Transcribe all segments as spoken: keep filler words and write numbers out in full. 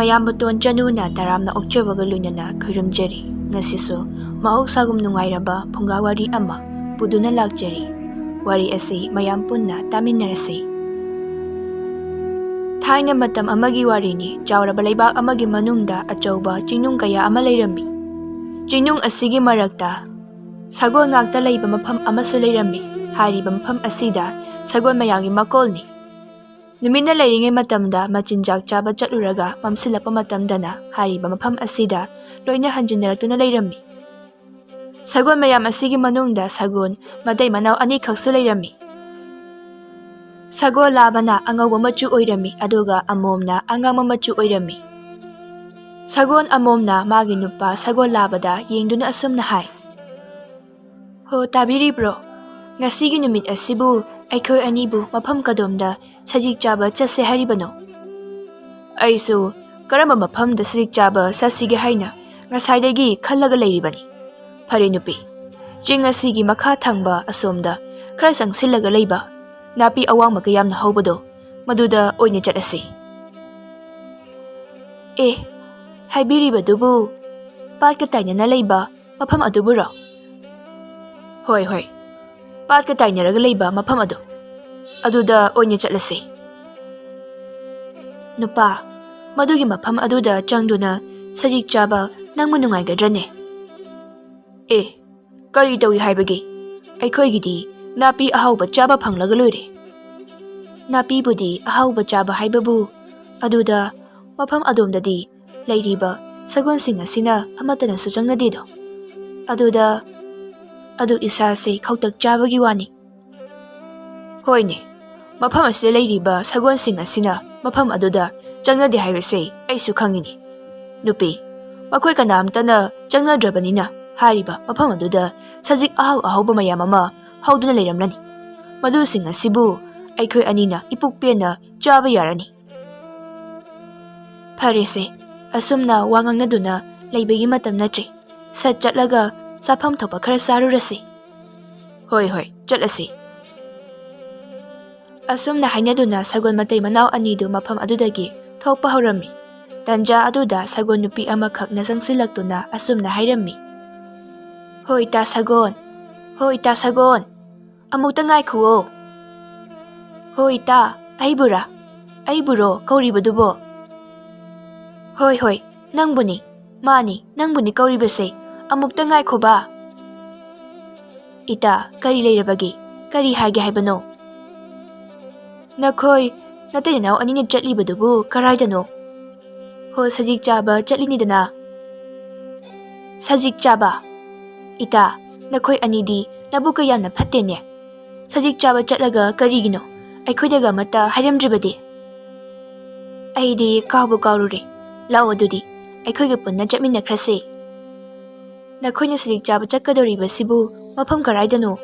ꯃꯌꯥꯝꯕꯇꯣꯟ ꯆꯅꯨꯅ ꯇꯔꯥꯝꯅ ꯑꯣꯛꯆꯕꯒ ꯂꯣꯏꯅꯅ ꯈꯨꯔꯨꯝꯖꯔꯤ꯫ ꯉꯁꯤꯁꯨ ꯃꯍꯧꯁꯥꯒꯨꯝ ꯅꯨꯡꯉꯥꯏꯔꯕ ꯐꯨꯡꯒꯥ ꯋꯥꯔꯤ ꯑꯃ ꯄꯨꯗꯨꯅ ꯂꯥꯛꯆꯔꯤ꯫ ꯋꯥꯔꯤ ꯑꯁꯤ ꯃꯌꯥꯝ ꯄꯨꯟꯅ ꯇꯥꯃꯤꯟꯅꯔꯁꯤ꯫ ꯊꯥꯏꯅ ꯃꯇꯝ ꯑꯃꯒꯤ ꯋꯥꯔꯤꯅꯤ꯫ ꯆꯥꯎꯔꯕ ꯂꯩꯕꯥꯛ ꯑꯃꯒꯤ ꯃꯅꯨꯡꯗ ꯑꯆꯧꯕ ꯆꯤꯡꯅꯨꯡ ꯀꯌꯥ ꯑꯃ ꯂꯩꯔꯝꯃꯤ꯫ ꯆꯤꯡꯅꯨꯡ ꯑꯁꯤꯒꯤ ꯃꯔꯛꯇ ꯁꯒꯣꯜ ꯉꯥꯛꯇ ꯂꯩꯕ ꯃꯐꯝ ꯑꯃꯁꯨ ꯂꯩꯔꯝꯃꯤ꯫ ꯍꯥꯏꯔꯤꯕ ꯃꯐꯝ ꯑꯁꯤꯗ ꯁꯒꯣꯜ ꯃꯌꯥꯝꯒꯤ ꯃꯀꯣꯜꯅꯤ꯫ ꯅꯨꯃꯤꯠꯅ ꯂꯩꯔꯤꯉꯩ ꯃꯇꯝꯗ ꯃꯆꯤꯟꯖꯥꯛ ꯆꯥꯕ ꯆꯠꯂꯨꯔꯒ ꯃꯝꯁꯤꯜꯂꯛꯄ ꯃꯇꯝꯗꯅ ꯍꯥꯏꯔꯤꯕ ꯃꯐꯝ ꯑꯁꯤꯗ ꯂꯣꯏꯅ ꯍꯟꯖꯤꯟꯅꯔꯛꯇꯨꯅ ꯂꯩꯔꯝꯃꯤ꯫ ꯁꯒꯣꯜ ꯃꯌꯥꯝ ꯑꯁꯤꯒꯤ ꯃꯅꯨꯡꯗ ꯁꯒꯣꯜ ꯃꯇꯩ ꯃꯅꯥꯎ ꯑꯅꯤꯈꯛꯁꯨ ꯂꯩꯔꯝꯃꯤ꯫ ꯁꯒꯣꯜ ꯂꯥꯕꯅ ꯑꯉꯧꯕ ꯃꯆꯨ ꯑꯣꯏꯔꯝꯃꯤ, ꯑꯗꯨꯒ ꯑꯃꯣꯝꯅ ꯑꯉꯥꯡꯕ ꯃꯆꯨ ꯑꯣꯏꯔꯝꯃꯤ꯫ ꯁꯒꯣꯜ ꯑꯃꯣꯝꯅ ꯃꯥꯒꯤ ꯅꯨꯄꯥ ꯁꯒꯣꯜ ꯂꯥꯕꯗ ꯌꯦꯡꯗꯨꯅ ꯑꯁꯨꯝꯅ ꯍꯥꯏ, "ꯍꯣ, ꯇꯥꯕꯤꯔꯤꯕ꯭ꯔꯣ? ꯉꯁꯤꯒꯤ ꯅꯨꯃꯤꯠ ꯑꯁꯤꯕꯨ ꯑꯩꯈꯣꯏ ꯑꯅꯤꯕꯨ ꯃꯐꯝ ꯀꯗꯣꯝꯗ ꯁꯖꯤꯛ ꯆꯥꯕ ꯆꯠꯁꯦ ꯍꯥꯏꯔꯤꯕꯅꯣ? ꯑꯩꯁꯨ ꯀꯔꯝꯕ ꯃꯐꯝꯗ ꯁꯖꯤꯛ ꯆꯥꯕ ꯆꯠꯁꯤꯒꯦ ꯍꯥꯏꯅ ꯉꯁꯥꯏꯗꯒꯤ ꯈꯜꯂꯒ ꯂꯩꯔꯤꯕꯅꯤ꯫ ꯐꯔꯦ ꯅꯨꯄꯤ, ꯆꯤꯡ ꯑꯁꯤꯒꯤ ꯃꯈꯥ ꯊꯪꯕ ꯑꯁꯣꯝꯗ ꯈꯔ ꯆꯪꯁꯤꯜꯂꯒ ꯂꯩꯕ ꯅꯥꯄꯤ ꯑꯋꯥꯡꯕ ꯀꯌꯥꯝꯅ ꯍꯧꯕꯗꯣ, ꯃꯗꯨꯗ ꯑꯣꯏꯅ ꯆꯠꯂꯁꯤ꯫" "ꯑꯦ, ꯍꯥꯏꯕꯤꯔꯤꯕꯗꯨꯕꯨ ꯄꯥꯠꯀ ꯇꯥꯏꯅꯅ ꯂꯩꯕ ꯃꯐꯝ ꯑꯗꯨꯕꯨꯔꯣ?" "ꯍꯣꯏ, ꯍꯣꯏ, ꯄꯥꯠꯀ ꯇꯥꯏꯅꯔꯒ ꯂꯩꯕ ꯃꯐꯝ ꯑꯗꯨ, ꯑꯗꯨꯗ ꯑꯣꯏꯅ ꯆꯠꯂꯁꯤ꯫" "ꯅꯨꯄꯥ, ꯃꯗꯨꯒꯤ ꯃꯐꯝ ꯑꯗꯨꯗ ꯆꯪꯗꯨꯅ ꯁꯖꯤꯛ ꯆꯥꯕ ꯅꯪꯕꯨ ꯅꯨꯡꯉꯥꯏꯒꯗ꯭ꯔꯅꯦ?" "ꯑꯦ, ꯀꯔꯤ ꯇꯧꯏ ꯍꯥꯏꯕꯒꯦ? ꯑꯩꯈꯣꯏꯒꯤꯗꯤ ꯅꯥꯄꯤ ꯑꯍꯥꯎꯕ ꯆꯥꯕ ꯐꯪꯂꯒ ꯂꯣꯏꯔꯦ꯫" "ꯅꯥꯄꯤꯕꯨꯗꯤ ꯑꯍꯥꯎꯕ ꯆꯥꯕ ꯍꯥꯏꯕꯕꯨ, ꯑꯗꯨꯗ ꯃꯐꯝ ꯑꯗꯣꯝꯗꯗꯤ ꯂꯩꯔꯤꯕ ꯁꯒꯣꯜꯁꯤꯡ ꯑꯁꯤꯅ ꯑꯃꯠꯇꯅꯁꯨ ꯆꯪꯅꯗꯦꯗꯣ꯫ ꯑꯗꯨꯗ, ꯑꯗꯨ ꯏꯁꯥꯁꯦ ꯈꯧꯇꯛ ꯆꯥꯕꯒꯤ ꯋꯥꯅꯤ꯫" "ꯍꯣꯏꯅꯦ, ꯃꯐꯝ ꯑꯁꯤꯗ ꯂꯩꯔꯤꯕ ꯁꯒꯣꯜꯁꯤꯡ ꯑꯁꯤꯅ ꯃꯐꯝ ꯑꯗꯨꯗ ꯆꯪꯅꯗꯦ ꯍꯥꯏꯕꯁꯦ ꯑꯩꯁꯨ ꯈꯪꯉꯤꯅꯦ꯫ ꯅꯨꯄꯤ, ꯃꯈꯣꯏ ꯀꯅꯥꯝꯇꯅ ꯆꯪꯅꯗ꯭ꯔꯕꯅꯤꯅ ꯍꯥꯏꯔꯤꯕ ꯃꯐꯝ ꯑꯗꯨꯗ ꯁꯖꯤꯛ ꯑꯍꯥꯎ ꯑꯍꯥꯎꯕ ꯃꯌꯥꯝ ꯑꯃ ꯍꯧꯗꯨꯅ ꯂꯩꯔꯝꯂꯅꯤ꯫ ꯃꯗꯨꯁꯤꯡ ꯑꯁꯤꯕꯨ ꯑꯩꯈꯣꯏ ꯑꯅꯤꯅ ꯏꯄꯨꯛ ꯄꯦꯟꯅ ꯆꯥꯕ ꯌꯥꯔꯅꯤ꯫" "ꯐꯔꯦꯁꯦ, ꯑꯁꯨꯝꯅ ꯋꯥ ꯉꯥꯡꯅꯗꯨꯅ ꯂꯩꯕꯒꯤ ꯃꯇꯝ ꯅꯠꯇ꯭ꯔꯦ꯫ ꯁꯠ ꯆꯠꯂꯒ ꯆꯥꯐꯝ ꯊꯣꯛꯄ ꯈꯔ ꯆꯥꯔꯨꯔꯁꯤ꯫" "ꯍꯣꯏ, ꯍꯣꯏ, ꯆꯠꯂꯁꯤ꯫" ꯑꯁꯨꯝꯅ ꯍꯥꯏꯅꯗꯨꯅ ꯁꯒꯣꯜ ꯃꯇꯩ ꯃꯅꯥꯎ ꯑꯅꯤꯗꯨ ꯃꯐꯝ ꯑꯗꯨꯗꯒꯤ ꯊꯣꯛꯄ ꯍꯧꯔꯝꯃꯤ꯫ ꯇꯟꯖꯥ ꯑꯗꯨꯗ ꯁꯒꯣꯜ ꯅꯨꯄꯤ ꯑꯃꯈꯛꯅ ꯆꯪꯁꯤꯜꯂꯛꯇꯨꯅ ꯑꯁꯨꯝꯅ ꯍꯥꯏꯔꯝꯃꯤ, "ꯍꯣ ꯏꯇꯥ ꯁꯒꯣꯜ, ꯍꯣ ꯏꯇꯥ ꯁꯒꯣꯜ, ꯑꯃꯨꯛꯇ ꯉꯥꯏꯈꯨꯑꯣ꯫ ꯍꯣ ꯏꯇꯥ, ꯑꯩꯕꯨꯔꯥ? ꯑꯩꯕꯨꯔꯣ ꯀꯧꯔꯤꯕꯗꯨꯕꯣ? ꯍꯣꯏ, ꯍꯣꯏ, ꯅꯪꯕꯨꯅꯤ, ꯃꯥꯅꯤ, ꯅꯪꯕꯨꯅꯤ ꯀꯧꯔꯤꯕꯁꯦ, ꯑꯃꯨꯛꯇ ꯉꯥꯏꯈꯣꯕ꯫" "ꯏꯇꯥ, ꯀꯔꯤ ꯂꯩꯔꯕꯒꯦ? ꯀꯔꯤ ꯍꯥꯏꯒꯦ ꯍꯥꯏꯕꯅꯣ?" "ꯅꯈꯣꯏ ꯅꯇꯩ ꯅꯅꯥꯎ ꯑꯅꯤꯅ ꯆꯠꯂꯤꯕꯗꯨꯕꯨ ꯀꯔꯥꯏꯗꯅꯣ?" "ꯍꯣ, ꯁꯖꯤꯛ ꯆꯥꯕ ꯆꯠꯂꯤꯅꯤꯗꯅ꯫" "ꯁꯖꯤꯛ ꯆꯥꯕ? ꯏꯇꯥ, ꯅꯈꯣꯏ ꯑꯅꯤꯗꯤ ꯅꯕꯨꯛꯀ ꯌꯥꯝꯅ ꯐꯠꯇꯦꯅꯦ꯫ ꯁꯖꯤꯛ ꯆꯥꯕ ꯆꯠꯂꯒ ꯀꯔꯤꯒꯤꯅꯣ ꯑꯩꯈꯣꯏꯗꯒ ꯑꯃꯠꯇ ꯍꯥꯏꯔꯝꯗ꯭ꯔꯤꯕꯗꯤ?" "ꯑꯩꯗꯤ ꯀꯥꯎꯕꯨ ꯀꯥꯎꯔꯨꯔꯦ꯫ ꯂꯥꯛꯑꯣ ꯑꯗꯨꯗꯤ, ꯑꯩꯈꯣꯏꯒ ꯄꯨꯟꯅ ꯆꯠꯃꯤꯟꯅꯈ꯭ꯔꯁꯤ꯫ ꯅꯈꯣꯏꯅ ꯁꯖꯤꯛ ꯆꯥꯕ ꯆꯠꯀꯗꯧꯔꯤꯕꯁꯤꯕꯨ ꯃꯐꯝ ꯀꯔꯥꯏꯗꯅꯣ?"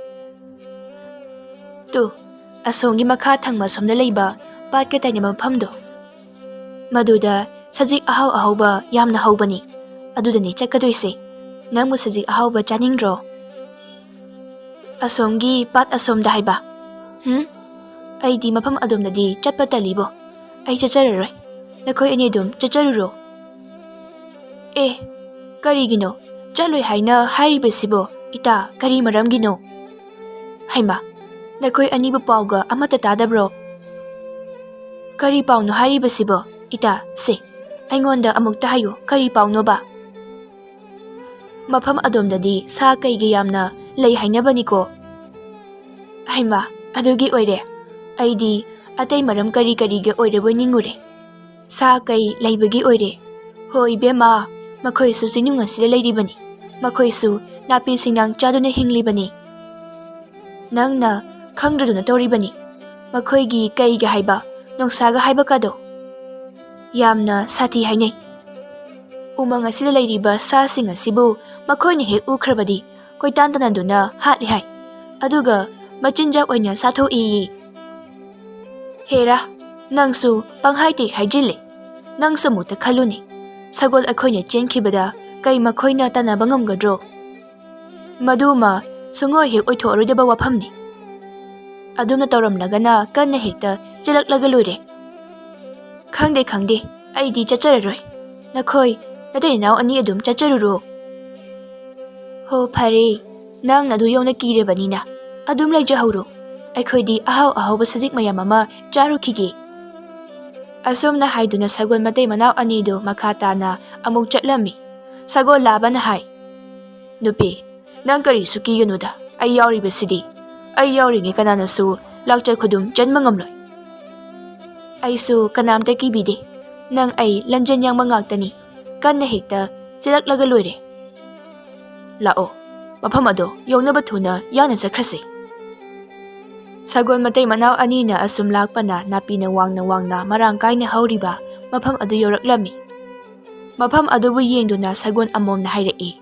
"ꯇꯨ, ꯑꯁꯣꯝꯒꯤ ꯃꯈꯥ ꯊꯪꯕ ꯁꯣꯝꯗ ꯂꯩꯕ ꯄꯥꯠꯀ ꯇꯥꯏꯅꯕ ꯃꯐꯝꯗꯣ, ꯃꯗꯨꯗ ꯁꯖꯤꯛ ꯑꯍꯥꯎ ꯑꯍꯥꯎꯕ ꯌꯥꯝꯅ ꯍꯧꯕꯅꯤ꯫ ꯑꯗꯨꯗꯅꯤ ꯆꯠꯀꯗꯣꯏꯁꯦ꯫ ꯅꯪꯕꯨ ꯁꯖꯤꯛ ꯑꯍꯥꯎꯕ ꯆꯥꯅꯤꯡꯗ꯭ꯔꯣ?" "ꯑꯁꯣꯝꯒꯤ ꯄꯥꯠ ꯑꯁꯣꯝꯗ ꯍꯥꯏꯕ? ꯍꯨꯝ? ꯑꯩꯗꯤ ꯃꯐꯝ ꯑꯗꯣꯝꯗꯗꯤ ꯆꯠꯄ ꯇꯜꯂꯤꯕꯣ꯫ ꯑꯩ ꯆꯠꯆꯔꯔꯣꯏ꯫ ꯅꯈꯣꯏ ꯑꯅꯤ ꯑꯗꯨꯝ ꯆꯠꯆꯔꯨꯔꯣ꯫" "ꯑꯦ, ꯀꯔꯤꯒꯤꯅꯣ? ꯆꯠꯂꯣꯏ ꯍꯥꯏꯅ ꯍꯥꯏꯔꯤꯕꯁꯤꯕꯣ? ꯏꯇꯥ, ꯀꯔꯤ ꯃꯔꯝꯒꯤꯅꯣ?" "ꯍꯩꯃꯥ, ꯅꯈꯣꯏ ꯑꯅꯤꯕꯨ ꯄꯥꯎꯒ ꯑꯃꯠꯇ ꯇꯥꯗꯕ꯭ꯔꯣ? ꯀꯔꯤ ꯄꯥꯎꯅꯣ ꯍꯥꯏꯔꯤꯕꯁꯤꯕꯣ? ꯏꯇꯥ, ꯁꯦ, ꯑꯩꯉꯣꯟꯗ ꯑꯃꯨꯛꯇ ꯍꯥꯏꯌꯨ, ꯀꯔꯤ ꯄꯥꯎꯅꯣꯕ?" "ꯃꯐꯝ ꯑꯗꯣꯝꯗꯗꯤ ꯁꯥ ꯀꯩꯒ ꯌꯥꯝꯅ ꯂꯩ ꯍꯥꯏꯅꯕꯅꯤꯀꯣ꯫" "ꯍꯩꯃꯥ, ꯑꯗꯨꯒꯤ ꯑꯣꯏꯔꯦ꯫ ꯑꯩꯗꯤ ꯑꯇꯩ ꯃꯔꯝ ꯀꯔꯤ ꯀꯔꯤꯒ ꯑꯣꯏꯔꯕꯣꯏ ꯅꯤꯡꯉꯨꯔꯦ꯫ ꯁꯥ ꯀꯩ ꯂꯩꯕꯒꯤ ꯑꯣꯏꯔꯦ꯫ ꯍꯣꯏ ꯏꯕꯦꯝꯃ, ꯃꯈꯣꯏꯁꯨ ꯆꯤꯡꯅꯨꯡ ꯑꯁꯤꯗ ꯂꯩꯔꯤꯕꯅꯤ꯫ ꯃꯈꯣꯏꯁꯨ ꯅꯥꯄꯤ ꯁꯤꯡꯅꯥꯡ ꯆꯥꯗꯨꯅ ꯍꯤꯡꯂꯤꯕꯅꯤ꯫ ꯅꯪꯅ ꯈꯪꯗ꯭ꯔꯗꯨꯅ ꯇꯧꯔꯤꯕꯅꯤ꯫ ꯃꯈꯣꯏꯒꯤ ꯀꯩꯒ ꯍꯥꯏꯕ, ꯅꯣꯡꯁꯥꯒ ꯍꯥꯏꯕ ꯀꯥꯗꯣ ꯌꯥꯝꯅ ꯁꯥꯊꯤ ꯍꯥꯏꯅꯩ꯫ ꯎꯃꯪ ꯑꯁꯤꯗ ꯂꯩꯔꯤꯕ ꯁꯥꯁꯤꯡ ꯑꯁꯤꯕꯨ ꯃꯈꯣꯏꯅ ꯍꯦꯛ ꯎꯈ꯭ꯔꯕꯗꯤ ꯀꯣꯏꯇꯥꯟ ꯇꯥꯟꯅꯗꯨꯅ ꯍꯥꯠꯂꯤ ꯍꯥꯏ꯫ ꯑꯗꯨꯒ ꯃꯆꯤꯟꯖꯥꯛ ꯑꯣꯏꯅ ꯆꯥꯊꯣꯛꯏꯌꯦ꯫ ꯍꯦꯔꯥ, ꯅꯪꯁꯨ ꯄꯪꯍꯥꯏ ꯇꯦꯛ ꯍꯥꯏꯖꯤꯜꯂꯦ꯫ ꯅꯪꯁꯨ ꯑꯃꯨꯛꯇ ꯈꯜꯂꯨꯅꯦ꯫ ꯁꯒꯣꯜ ꯑꯩꯈꯣꯏꯅ ꯆꯦꯟꯈꯤꯕꯗ ꯀꯩ ꯃꯈꯣꯏꯅ ꯇꯥꯟꯅꯕ ꯉꯝꯒꯗ꯭ꯔꯣ? ꯃꯗꯨꯃ ꯁꯨꯡꯑꯣꯏ ꯍꯦꯛ ꯑꯣꯏꯊꯣꯛꯑꯔꯣꯏꯗꯕ ꯋꯥꯐꯝꯅꯤ꯫ ꯑꯗꯨꯝꯅ ꯇꯧꯔꯝꯂꯒꯅ ꯀꯟꯅ ꯍꯦꯛꯇ ꯆꯦꯜꯂꯛꯂꯒ ꯂꯣꯏꯔꯦ꯫ ꯈꯪꯗꯦ, ꯈꯪꯗꯦ, ꯑꯩꯗꯤ ꯆꯠꯆꯔꯔꯣꯏ꯫ ꯅꯈꯣꯏ ꯅꯇꯩ ꯅꯅꯥꯎ ꯑꯅꯤ ꯑꯗꯨꯝ ꯆꯠꯆꯔꯨꯔꯣ꯫ ꯍꯣ ꯐꯔꯦ, ꯅꯪꯅ ꯑꯗꯨ ꯌꯧꯅ ꯀꯤꯔꯕꯅꯤꯅ ꯑꯗꯨꯝ ꯂꯩꯖꯍꯧꯔꯣ꯫ ꯑꯩꯈꯣꯏꯗꯤ ꯑꯍꯥꯎ ꯑꯍꯥꯎꯕ ꯁꯖꯤꯛ ꯃꯌꯥꯝ ꯑꯃ ꯆꯥꯔꯨꯈꯤꯒꯦ꯫ ꯑꯁꯨꯝꯅ ꯍꯥꯏꯗꯨꯅ ꯁꯒꯣꯜ ꯃꯇꯩ ꯃꯅꯥꯎ ꯑꯅꯤꯗꯨ ꯃꯈꯥ ꯇꯥꯅ ꯑꯃꯨꯛ ꯆꯠꯂꯝꯃꯤ꯫ ꯁꯒꯣꯜ ꯂꯥꯕꯅ ꯍꯥꯏ, "ꯅꯨꯄꯤ, ꯅꯪ ꯀꯔꯤꯁꯨ ꯀꯤꯒꯅꯨꯗ, ꯑꯩ ꯌꯥꯎꯔꯤꯕꯁꯤꯗꯤ꯫ ꯑꯩ ꯌꯥꯎꯔꯤꯉꯩ ꯀꯅꯥꯅꯁꯨ ꯂꯥꯛꯆ ꯈꯨꯗꯨꯝ ꯆꯟꯕ ꯉꯝꯂꯣꯏ꯫ ꯑꯩꯁꯨ ꯀꯅꯥꯝꯇ ꯀꯤꯕꯤꯗꯦ꯫ ꯅꯪ ꯑꯩ ꯂꯝꯖꯦꯟ ꯌꯥꯡꯕ ꯉꯥꯛꯇꯅꯤ꯫ ꯀꯟꯅ ꯍꯦꯛꯇ ꯆꯦꯜꯂꯛꯂꯒ ꯂꯣꯏꯔꯦ꯫ ꯂꯥꯛꯑꯣ, ꯃꯐꯝ ꯑꯗꯣ ꯌꯧꯅꯕ ꯊꯨꯅ ꯌꯥꯡꯅ ꯆꯠꯈ꯭ꯔꯁꯤ꯫" ꯁꯒꯣꯜ ꯃꯇꯩ ꯃꯅꯥꯎ ꯑꯅꯤꯅ ꯑꯁꯨꯝ ꯂꯥꯛꯄꯅ ꯅꯥꯄꯤꯅ ꯋꯥꯡꯅ ꯋꯥꯡꯅ ꯃꯔꯥꯡ ꯀꯥꯏꯅ ꯍꯧꯔꯤꯕ ꯃꯐꯝ ꯑꯗꯨ ꯌꯧꯔꯛꯂꯝꯃꯤ꯫ ꯃꯐꯝ ꯑꯗꯨꯕꯨ ꯌꯦꯡꯗꯨꯅ ꯁꯒꯣꯜ ꯑꯃꯣꯝꯅ ꯍꯥꯏꯔꯛꯏ,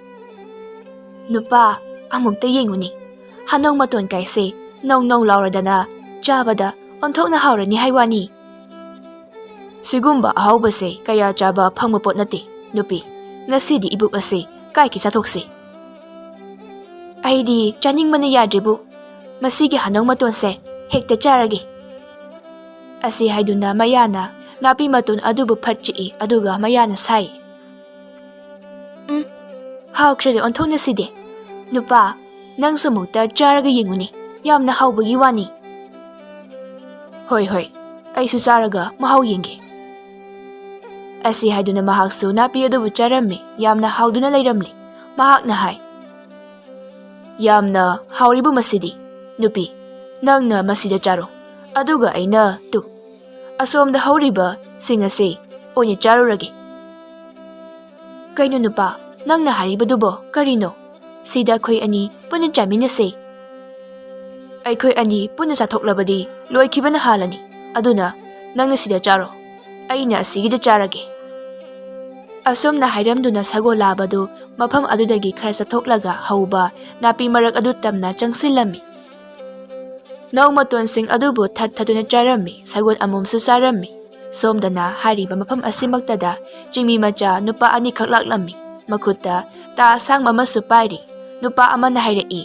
"ꯅꯨꯄꯥ, ꯑꯃꯨꯛꯇ ꯌꯦꯡꯉꯨꯅꯦ꯫ ꯍꯅꯧ ꯃꯇꯣꯟ ꯀꯥꯏꯁꯦ ꯅꯧ ꯅꯧ ꯂꯥꯎꯔꯗꯅ ꯆꯥꯕꯗ ꯑꯣꯟꯊꯣꯛꯅ ꯍꯥꯎꯔꯅꯤ ꯍꯥꯏ ꯋꯥꯅꯤ꯫ ꯁꯤꯒꯨꯝꯕ ꯑꯍꯥꯎꯕꯁꯦ ꯀꯌꯥ ꯆꯥꯕ ꯐꯪꯕ ꯄꯣꯠ ꯅꯠꯇꯦ꯫ ꯅꯨꯄꯤ, ꯉꯁꯤꯗꯤ ꯏꯕꯨꯛ ꯑꯁꯤ ꯀꯥꯏꯒꯤ ꯆꯥꯊꯣꯛꯁꯤ꯫" "ꯑꯩꯗꯤ ꯆꯥꯅꯤꯡꯕꯅ ꯌꯥꯗ꯭ꯔꯤꯕꯨ꯫ ꯃꯁꯤꯒꯤ ꯍꯅꯧ ꯃꯇꯣꯟꯁꯦ ꯍꯦꯛꯇ ꯆꯥꯔꯒꯦ꯫" ꯑꯁꯤ ꯍꯥꯏꯗꯨꯅ ꯃꯌꯥꯅ ꯅꯥꯄꯤ ꯃꯇꯣꯟ ꯑꯗꯨꯕꯨ ꯐꯠ ꯆꯤꯛꯏ, ꯑꯗꯨꯒ ꯃꯌꯥꯅ ꯁꯥꯏ, "ꯎꯝ, ꯍꯥꯎꯈ꯭ꯔꯦꯗ ꯑꯣꯟꯊꯣꯛꯅꯁꯤꯗꯤ꯫ ꯅꯨꯄꯥ, ꯅꯪꯁꯨ ꯑꯃꯨꯛꯇ ꯆꯥꯔꯒ ꯌꯦꯡꯉꯨꯅꯦ, ꯌꯥꯝꯅ ꯍꯥꯎꯕꯒꯤ ꯋꯥꯅꯤ꯫" "ꯍꯣꯏ, ꯍꯣꯏ, ꯑꯩꯁꯨ ꯆꯥꯔꯒ ꯃꯍꯥꯎ ꯌꯦꯡꯒꯦ꯫" ꯑꯁꯤ ꯍꯥꯏꯗꯨꯅ ꯃꯍꯥꯛꯁꯨ ꯅꯥꯄꯤ ꯑꯗꯨꯕꯨ ꯆꯥꯔꯝꯃꯤ꯫ ꯌꯥꯝꯅ ꯍꯥꯎꯗꯨꯅ ꯂꯩꯔꯝꯂꯤ꯫ ꯃꯍꯥꯛꯅ ꯍꯥꯏ, "ꯌꯥꯝꯅ ꯍꯥꯎꯔꯤꯕ ꯃꯁꯤꯗꯤ꯫ ꯅꯨꯄꯤ, ꯅꯪꯅ ꯃꯁꯤꯗ ꯆꯥꯔꯣ, ꯑꯗꯨꯒ ꯑꯩꯅ ꯇꯨ, ꯑꯁꯣꯝꯗ ꯍꯧꯔꯤꯕꯁꯤꯡ ꯑꯁꯤ ꯑꯣꯏꯅ ꯆꯥꯔꯨꯔꯒꯦ꯫" "ꯀꯩꯅꯣ ꯅꯨꯄꯥ, ꯅꯪꯅ ꯍꯥꯏꯔꯤꯕꯗꯨꯕꯣ ꯀꯔꯤꯅꯣ? ꯁꯤꯗ ꯑꯩꯈꯣꯏ ꯑꯅꯤ ꯄꯨꯟꯅ ꯆꯥꯃꯤꯟꯅꯁꯦ꯫" "ꯑꯩꯈꯣꯏ ꯑꯅꯤ ꯄꯨꯟꯅ ꯆꯥꯊꯣꯛꯂꯕꯗꯤ ꯂꯣꯏꯈꯤꯕꯅ ꯍꯥꯜꯂꯅꯤ꯫ ꯑꯗꯨꯅ ꯅꯪꯅ ꯁꯤꯗ ꯆꯥꯔꯣ, ꯑꯩꯅ ꯑꯁꯤꯒꯤꯗ ꯆꯥꯔꯒꯦ꯫" ꯑꯁꯨꯝꯅ ꯍꯥꯏꯔꯝꯗꯨꯅ ꯁꯒꯣꯜ ꯂꯥꯕꯗꯨ ꯃꯐꯝ ꯑꯗꯨꯗꯒꯤ ꯈꯔ ꯆꯠꯊꯣꯛꯂꯒ ꯍꯧꯕ ꯅꯥꯄꯤ ꯃꯔꯛ ꯑꯗꯨ ꯇꯝꯅ ꯆꯪꯁꯤꯜꯂꯝꯃꯤ꯫ ꯅꯧ ꯃꯇꯣꯟꯁꯤꯡ ꯑꯗꯨꯕꯨ ꯊꯠ ꯊꯠꯇꯨꯅ ꯆꯥꯔꯝꯃꯤ꯫ ꯁꯒꯣꯜ ꯑꯃꯣꯝꯁꯨ ꯆꯥꯔꯝꯃꯤ꯫ ꯁꯣꯝꯗꯅ ꯍꯥꯏꯔꯤꯕ ꯃꯐꯝ ꯑꯁꯤꯃꯛꯇꯗ ꯆꯤꯡꯃꯤ ꯃꯆꯥ ꯅꯨꯄꯥ ꯑꯅꯤꯈꯛ ꯂꯥꯛꯂꯝꯃꯤ꯫ ꯃꯈꯨꯠꯇ ꯇꯥ ꯑꯁꯥꯡꯕ ꯑꯃꯁꯨ ꯄꯥꯏꯔꯤ꯫ ꯅꯨꯄꯥ ꯑꯃꯅ ꯍꯥꯏꯔꯛꯏ,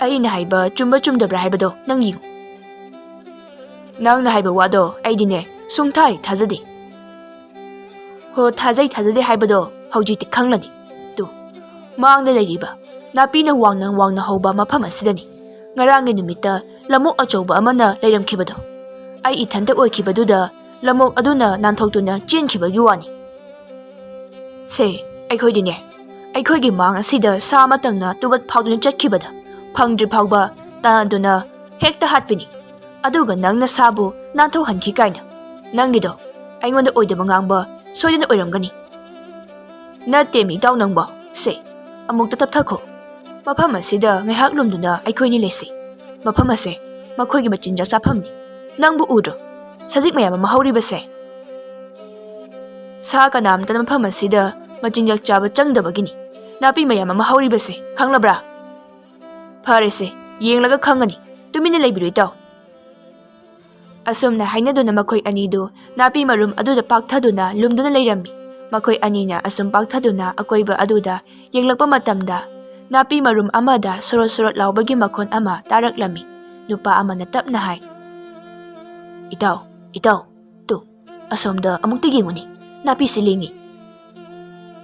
"ꯑꯩꯅ ꯍꯥꯏꯕ ꯆꯨꯝꯕ ꯆꯨꯝꯗꯕ꯭ꯔꯥ ꯍꯥꯏꯕꯗꯣ ꯅꯪ ꯌꯦꯡꯉꯨ꯫ ꯅꯪꯅ ꯍꯥꯏꯕ ꯋꯥꯗꯣ ꯑꯩꯗꯤꯅꯦ ꯁꯨꯡꯊꯥ ꯍꯦꯛ ꯊꯥꯖꯗꯦ꯫ ꯍꯣ, ꯊꯥꯖꯩ ꯊꯥꯖꯗꯦ ꯍꯥꯏꯕꯗꯣ ꯍꯧꯖꯤꯛꯇꯤ ꯈꯪꯂꯅꯤ꯫ ꯇꯨ, ꯃꯥꯡꯗ ꯂꯩꯔꯤꯕ ꯅꯥꯄꯤꯅ ꯋꯥꯡꯅ ꯋꯥꯡꯅ ꯍꯧꯕ ꯃꯐꯝ ꯑꯁꯤꯗꯅꯤ ꯉꯔꯥꯡꯒꯤ ꯅꯨꯃꯤꯠꯇ ꯂꯝꯑꯣꯛ ꯑꯆꯧꯕ ꯑꯃꯅ ꯂꯩꯔꯝꯈꯤꯕꯗꯣ꯫ ꯑꯩ ꯏꯊꯟꯇ ꯑꯣꯏꯈꯤꯕꯗꯨꯗ ꯂꯝꯑꯣꯛ ꯑꯗꯨꯅ ꯅꯥꯟꯊꯣꯛꯇꯨꯅ ꯆꯦꯟꯈꯤꯕꯒꯤ ꯋꯥꯅꯤ꯫ ꯁꯦ, ꯑꯩꯈꯣꯏꯗꯤꯅꯦ, ꯑꯩꯈꯣꯏꯒꯤ ꯃꯥꯡ ꯑꯁꯤꯗ ꯁꯥ ꯑꯃꯇꯪꯅ ꯇꯨꯕꯠ ꯐꯥꯎꯗꯨꯅ ꯆꯠꯈꯤꯕꯗ ꯐꯪꯗ꯭ꯔꯤ ꯐꯥꯎꯕ ꯇꯥꯟꯅꯗꯨꯅ ꯍꯦꯛꯇ ꯍꯥꯠꯄꯤꯅꯤ꯫ ꯑꯗꯨꯒ ꯅꯪꯅ ꯁꯥꯕꯨ ꯅꯥꯟꯊꯣꯛꯍꯟꯈꯤ ꯀꯥꯏꯅ꯫ ꯅꯪꯒꯤꯗꯣ ꯑꯩꯉꯣꯟꯗ ꯑꯣꯏꯗꯕ ꯉꯥꯡꯕ ꯁꯣꯏꯗꯅ ꯑꯣꯏꯔꯝꯒꯅꯤ꯫ ꯅꯠꯇꯦꯃꯤ ꯏꯇꯥꯎ ꯅꯪꯕꯣ꯫ ꯁꯦ, ꯑꯃꯨꯛꯇ ꯇꯞꯊꯈꯣ꯫ ꯃꯐꯝ ꯑꯁꯤꯗ ꯉꯥꯏꯍꯥꯛ ꯂꯨꯝꯗꯨꯅ ꯑꯩꯈꯣꯏꯅꯤ ꯂꯩꯁꯤ꯫ ꯃꯐꯝ ꯑꯁꯦ ꯃꯈꯣꯏꯒꯤ ꯃꯆꯤꯟꯖꯥꯛ ꯆꯥꯐꯝꯅꯤ꯫ ꯅꯪꯕꯨ ꯎꯗ꯭ꯔꯣ? ꯁꯖꯤꯛ ꯃꯌꯥꯝ ꯑꯃ ꯍꯧꯔꯤꯕꯁꯦ꯫ ꯁꯥ ꯀꯅꯥꯝꯇꯅ ꯃꯐꯝ ꯑꯁꯤꯗ ꯃꯆꯤꯟꯖꯥꯛ ꯆꯥꯕ ꯆꯪꯗꯕꯒꯤꯅꯤ ꯅꯥꯄꯤ ꯃꯌꯥꯝ ꯑꯃ ꯍꯧꯔꯤꯕꯁꯦ, ꯈꯪꯂꯕ꯭ꯔꯥ? ꯐꯔꯦꯁꯦ, ꯌꯦꯡꯂꯒ ꯈꯪꯒꯅꯤ꯫ ꯇꯨꯃꯤꯟꯅ ꯂꯩꯕꯤꯔꯣ ꯏꯇꯥꯎ꯫ ꯑꯁꯨꯝꯅ ꯍꯥꯏꯅꯗꯨꯅ ꯃꯈꯣꯏ ꯑꯅꯤꯗꯨ ꯅꯥꯄꯤ ꯃꯔꯨꯝ ꯑꯗꯨꯗ ꯄꯥꯛꯊꯗꯨꯅ ꯂꯨꯝꯗꯨꯅ ꯂꯩꯔꯝꯃꯤ꯫ ꯃꯈꯣꯏ ꯑꯅꯤꯅ ꯑꯁꯨꯝ ꯄꯥꯛꯊꯗꯨꯅ ꯑꯀꯣꯏꯕ ꯑꯗꯨꯗ ꯌꯦꯡꯂꯛꯄ ꯃꯇꯝꯗ ꯅꯥꯄꯤ ꯃꯔꯨꯝ ꯑꯃꯗ ꯁꯣꯔꯣꯠ ꯁꯣꯔꯣꯠ ꯂꯥꯎꯕꯒꯤ ꯃꯈꯣꯟ ꯑꯃ ꯇꯥꯔꯛꯂꯝꯃꯤ꯫ ꯅꯨꯄꯥ ꯑꯃꯅ ꯇꯞꯅ ꯍꯥꯏ, "ꯏꯇꯥꯎ, ꯏꯇꯥꯎ, ꯇꯨ, ꯑꯁꯣꯝꯗ ꯑꯃꯨꯛꯇ ꯌꯦꯡꯉꯨꯅꯦ, ꯅꯥꯄꯤꯁꯤ ꯂꯦꯡꯉꯤ꯫"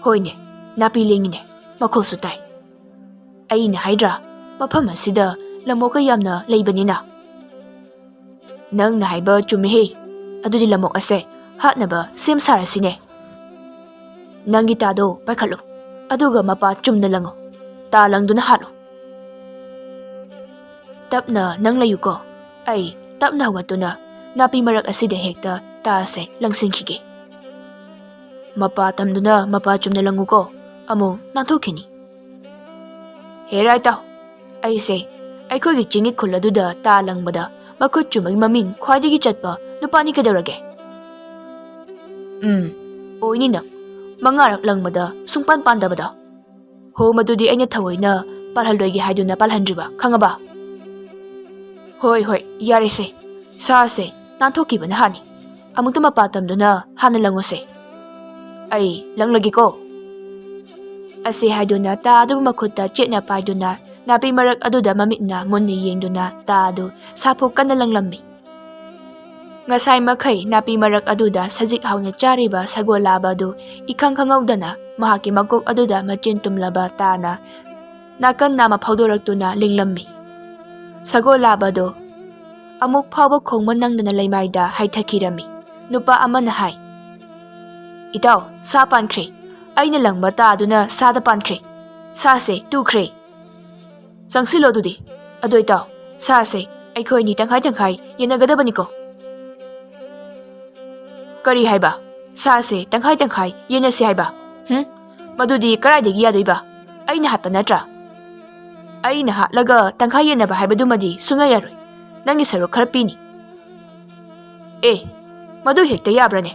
ꯍꯣꯏꯅꯦ, ꯅꯥꯄꯤ ꯂꯦꯡꯉꯤꯅꯦ, ꯃꯈꯣꯜꯁꯨ ꯇꯥꯏ꯫ ꯑꯩꯅ ꯍꯥꯏꯗ꯭ꯔꯥ, ꯃꯐꯝ ꯑꯁꯤꯗ ꯂꯝꯑꯣꯛꯀ ꯌꯥꯝꯅ ꯂꯩꯕꯅꯤꯅ꯫ ꯅꯪꯅ ꯍꯥꯏꯕ ꯆꯨꯝꯃꯤꯍꯦ꯫ ꯑꯗꯨꯗꯤ ꯂꯝꯑꯣꯛ ꯑꯁꯦ ꯍꯥꯠꯅꯕ ꯁꯦꯝ ꯁꯥꯔꯁꯤꯅꯦ꯫ ꯅꯪꯒꯤ ꯇꯥꯗꯣ ꯄꯥꯏꯈꯠꯂꯨ, ꯑꯗꯨꯒ ꯃꯄꯥ ꯆꯨꯝꯅ ꯂꯪꯉꯨ꯫ ꯇꯥ ꯂꯪꯗꯨꯅ ꯍꯥꯠꯂꯨ꯫ ꯇꯞꯅ ꯅꯪ ꯂꯩꯌꯨꯀꯣ, ꯑꯩ ꯇꯞꯅ ꯍꯧꯒꯠꯇꯨꯅ ꯅꯥꯄꯤ ꯃꯔꯛ ꯑꯁꯤꯗ ꯍꯦꯛꯇ ꯇꯥ ꯑꯁꯦ ꯂꯪꯁꯤꯟꯈꯤꯒꯦ꯫ ꯃꯄꯥ ꯇꯝꯗꯨꯅ ꯃꯄꯥ ꯆꯨꯝꯅ ꯂꯪꯉꯨꯀꯣ, ꯑꯃꯨꯛ ꯅꯥꯟꯊꯣꯛꯈꯤꯅꯤ꯫ ꯍꯦ ꯔꯥꯏꯇꯥꯎ, ꯑꯩꯁꯦ ꯑꯩꯈꯣꯏꯒꯤ ꯆꯤꯡꯒꯤ ꯈꯨꯜ ꯑꯗꯨꯗ ꯇꯥ ꯂꯪꯕꯗ ꯃꯈꯨꯠ ꯆꯨꯝꯕꯒꯤ ꯃꯃꯤꯡ ꯈ꯭ꯋꯥꯏꯗꯒꯤ ꯆꯠꯄ ꯅꯨꯄꯥꯅꯤ ꯀꯩꯗꯧꯔꯒꯦ? ꯎꯝ, ꯑꯣꯏꯅꯤ ꯅꯪ꯫ ꯃꯉꯥꯔꯛ ꯂꯪꯕꯗ ꯁꯨꯡꯄꯥꯟ ꯄꯥꯟꯗꯕꯗꯣ꯫ ꯍꯣ, ꯃꯗꯨꯗꯤ ꯑꯩꯅ ꯊꯑꯣꯏꯅ ꯄꯥꯜꯍꯜꯂꯣꯏꯒꯦ ꯍꯥꯏꯗꯨꯅ ꯄꯥꯜꯍꯟꯗ꯭ꯔꯤꯕ, ꯈꯪꯉꯕ? ꯍꯣꯏ, ꯍꯣꯏ, ꯌꯥꯔꯦꯁꯦ꯫ ꯁꯥꯁꯦ ꯅꯥꯟꯊꯣꯛꯈꯤꯕꯅ ꯍꯥꯟꯅꯤ꯫ ꯑꯃꯨꯛꯇ ꯃꯄꯥ ꯇꯝꯗꯨꯅ ꯍꯥꯟꯅ ꯂꯪꯉꯨꯁꯦ꯫ ꯑꯩ ꯂꯪꯂꯒꯦꯀꯣ꯫ ꯑꯁꯤ ꯍꯥꯏꯗꯨꯅ ꯇꯥ ꯑꯗꯨꯕꯨ ꯃꯈꯨꯠꯇ ꯆꯦꯠꯅ ꯄꯥꯏꯗꯨꯅ ꯅꯥꯄꯤ ꯃꯔꯛ ꯑꯗꯨꯗ ꯃꯃꯤꯠꯅ ꯃꯨꯟꯅ ꯌꯦꯡꯗꯨꯅ ꯇꯥ ꯑꯗꯨ ꯁꯥꯐꯨ ꯀꯟꯅ ꯂꯪꯂꯝꯃꯤ꯫ ꯉꯁꯥꯏ ꯃꯈꯩ ꯅꯥꯄꯤ ꯃꯔꯛ ꯑꯗꯨꯗ ꯁꯖꯤꯛ ꯍꯥꯎꯅ ꯆꯥꯔꯤꯕ ꯁꯒꯣꯜ ꯂꯥꯕ ꯑꯗꯨ ꯏꯈꯪ ꯈꯪꯍꯧꯗꯅ ꯃꯍꯥꯛꯀꯤ ꯃꯀꯣꯛ ꯑꯗꯨꯗ ꯃꯆꯤꯟ ꯇꯨꯝꯂꯕ ꯇꯥꯅ ꯅꯥꯀꯟ ꯅꯥꯝꯃ ꯐꯥꯎꯗꯣꯔꯛꯇꯨꯅ ꯂꯤꯡꯂꯝꯃꯤ꯫ ꯁꯒꯣꯜ ꯂꯥꯕ ꯑꯗꯨ ꯑꯃꯨꯛ ꯐꯥꯎꯕ ꯈꯣꯡꯕ ꯅꯪꯗꯅ ꯂꯩꯃꯥꯏꯗ ꯍꯥꯏꯊꯈꯤꯔꯝꯃꯤ꯫ ꯅꯨꯄꯥ ꯑꯃꯅ ꯍꯥꯏ, "ꯏꯇꯥꯎ, ꯁꯥ ꯄꯥꯟꯈ꯭ꯔꯦ꯫ ꯑꯩꯅ ꯂꯪꯕ ꯇꯥꯗꯨꯅ ꯁꯥꯗ ꯄꯥꯟꯈ꯭ꯔꯦ꯫ ꯁꯥꯁꯦ ꯇꯨꯈ꯭ꯔꯦ꯫ ꯆꯪꯁꯤꯜꯂꯣ ꯑꯗꯨꯗꯤ꯫ ꯑꯗꯣ ꯏꯇꯥꯎ, ꯁꯥꯁꯦ ꯑꯩꯈꯣꯏ ꯑꯅꯤ ꯇꯪꯈꯥꯏ ꯇꯪꯈꯥꯏ ꯌꯦꯟꯅꯒꯗꯕꯅꯤꯀꯣ?" "ꯀꯔꯤ ꯍꯥꯏꯕ? ꯁꯥꯁꯦ ꯇꯪꯈꯥꯏ ꯇꯪꯈꯥꯏ ꯌꯦꯟꯅꯁꯤ ꯍꯥꯏꯕ? ꯍꯨꯝ? ꯃꯗꯨꯗꯤ ꯀꯗꯥꯏꯗꯒꯤ ꯌꯥꯗꯣꯏꯕ? ꯑꯩꯅ ꯍꯥꯠꯄ ꯅꯠꯇ꯭ꯔꯥ? ꯑꯩꯅ ꯍꯥꯠꯂꯒ ꯇꯪꯈꯥꯏ ꯌꯦꯟꯅꯕ ꯍꯥꯏꯕꯗꯨꯃꯗꯤ ꯁꯨꯡꯌꯥ ꯌꯥꯔꯣꯏ꯫ ꯅꯪꯒꯤ ꯁꯔꯨꯛ ꯈꯔ ꯄꯤꯅꯤ꯫" "ꯑꯦ, ꯃꯗꯨ ꯍꯦꯛꯇ ꯌꯥꯕ꯭ꯔꯅꯦ?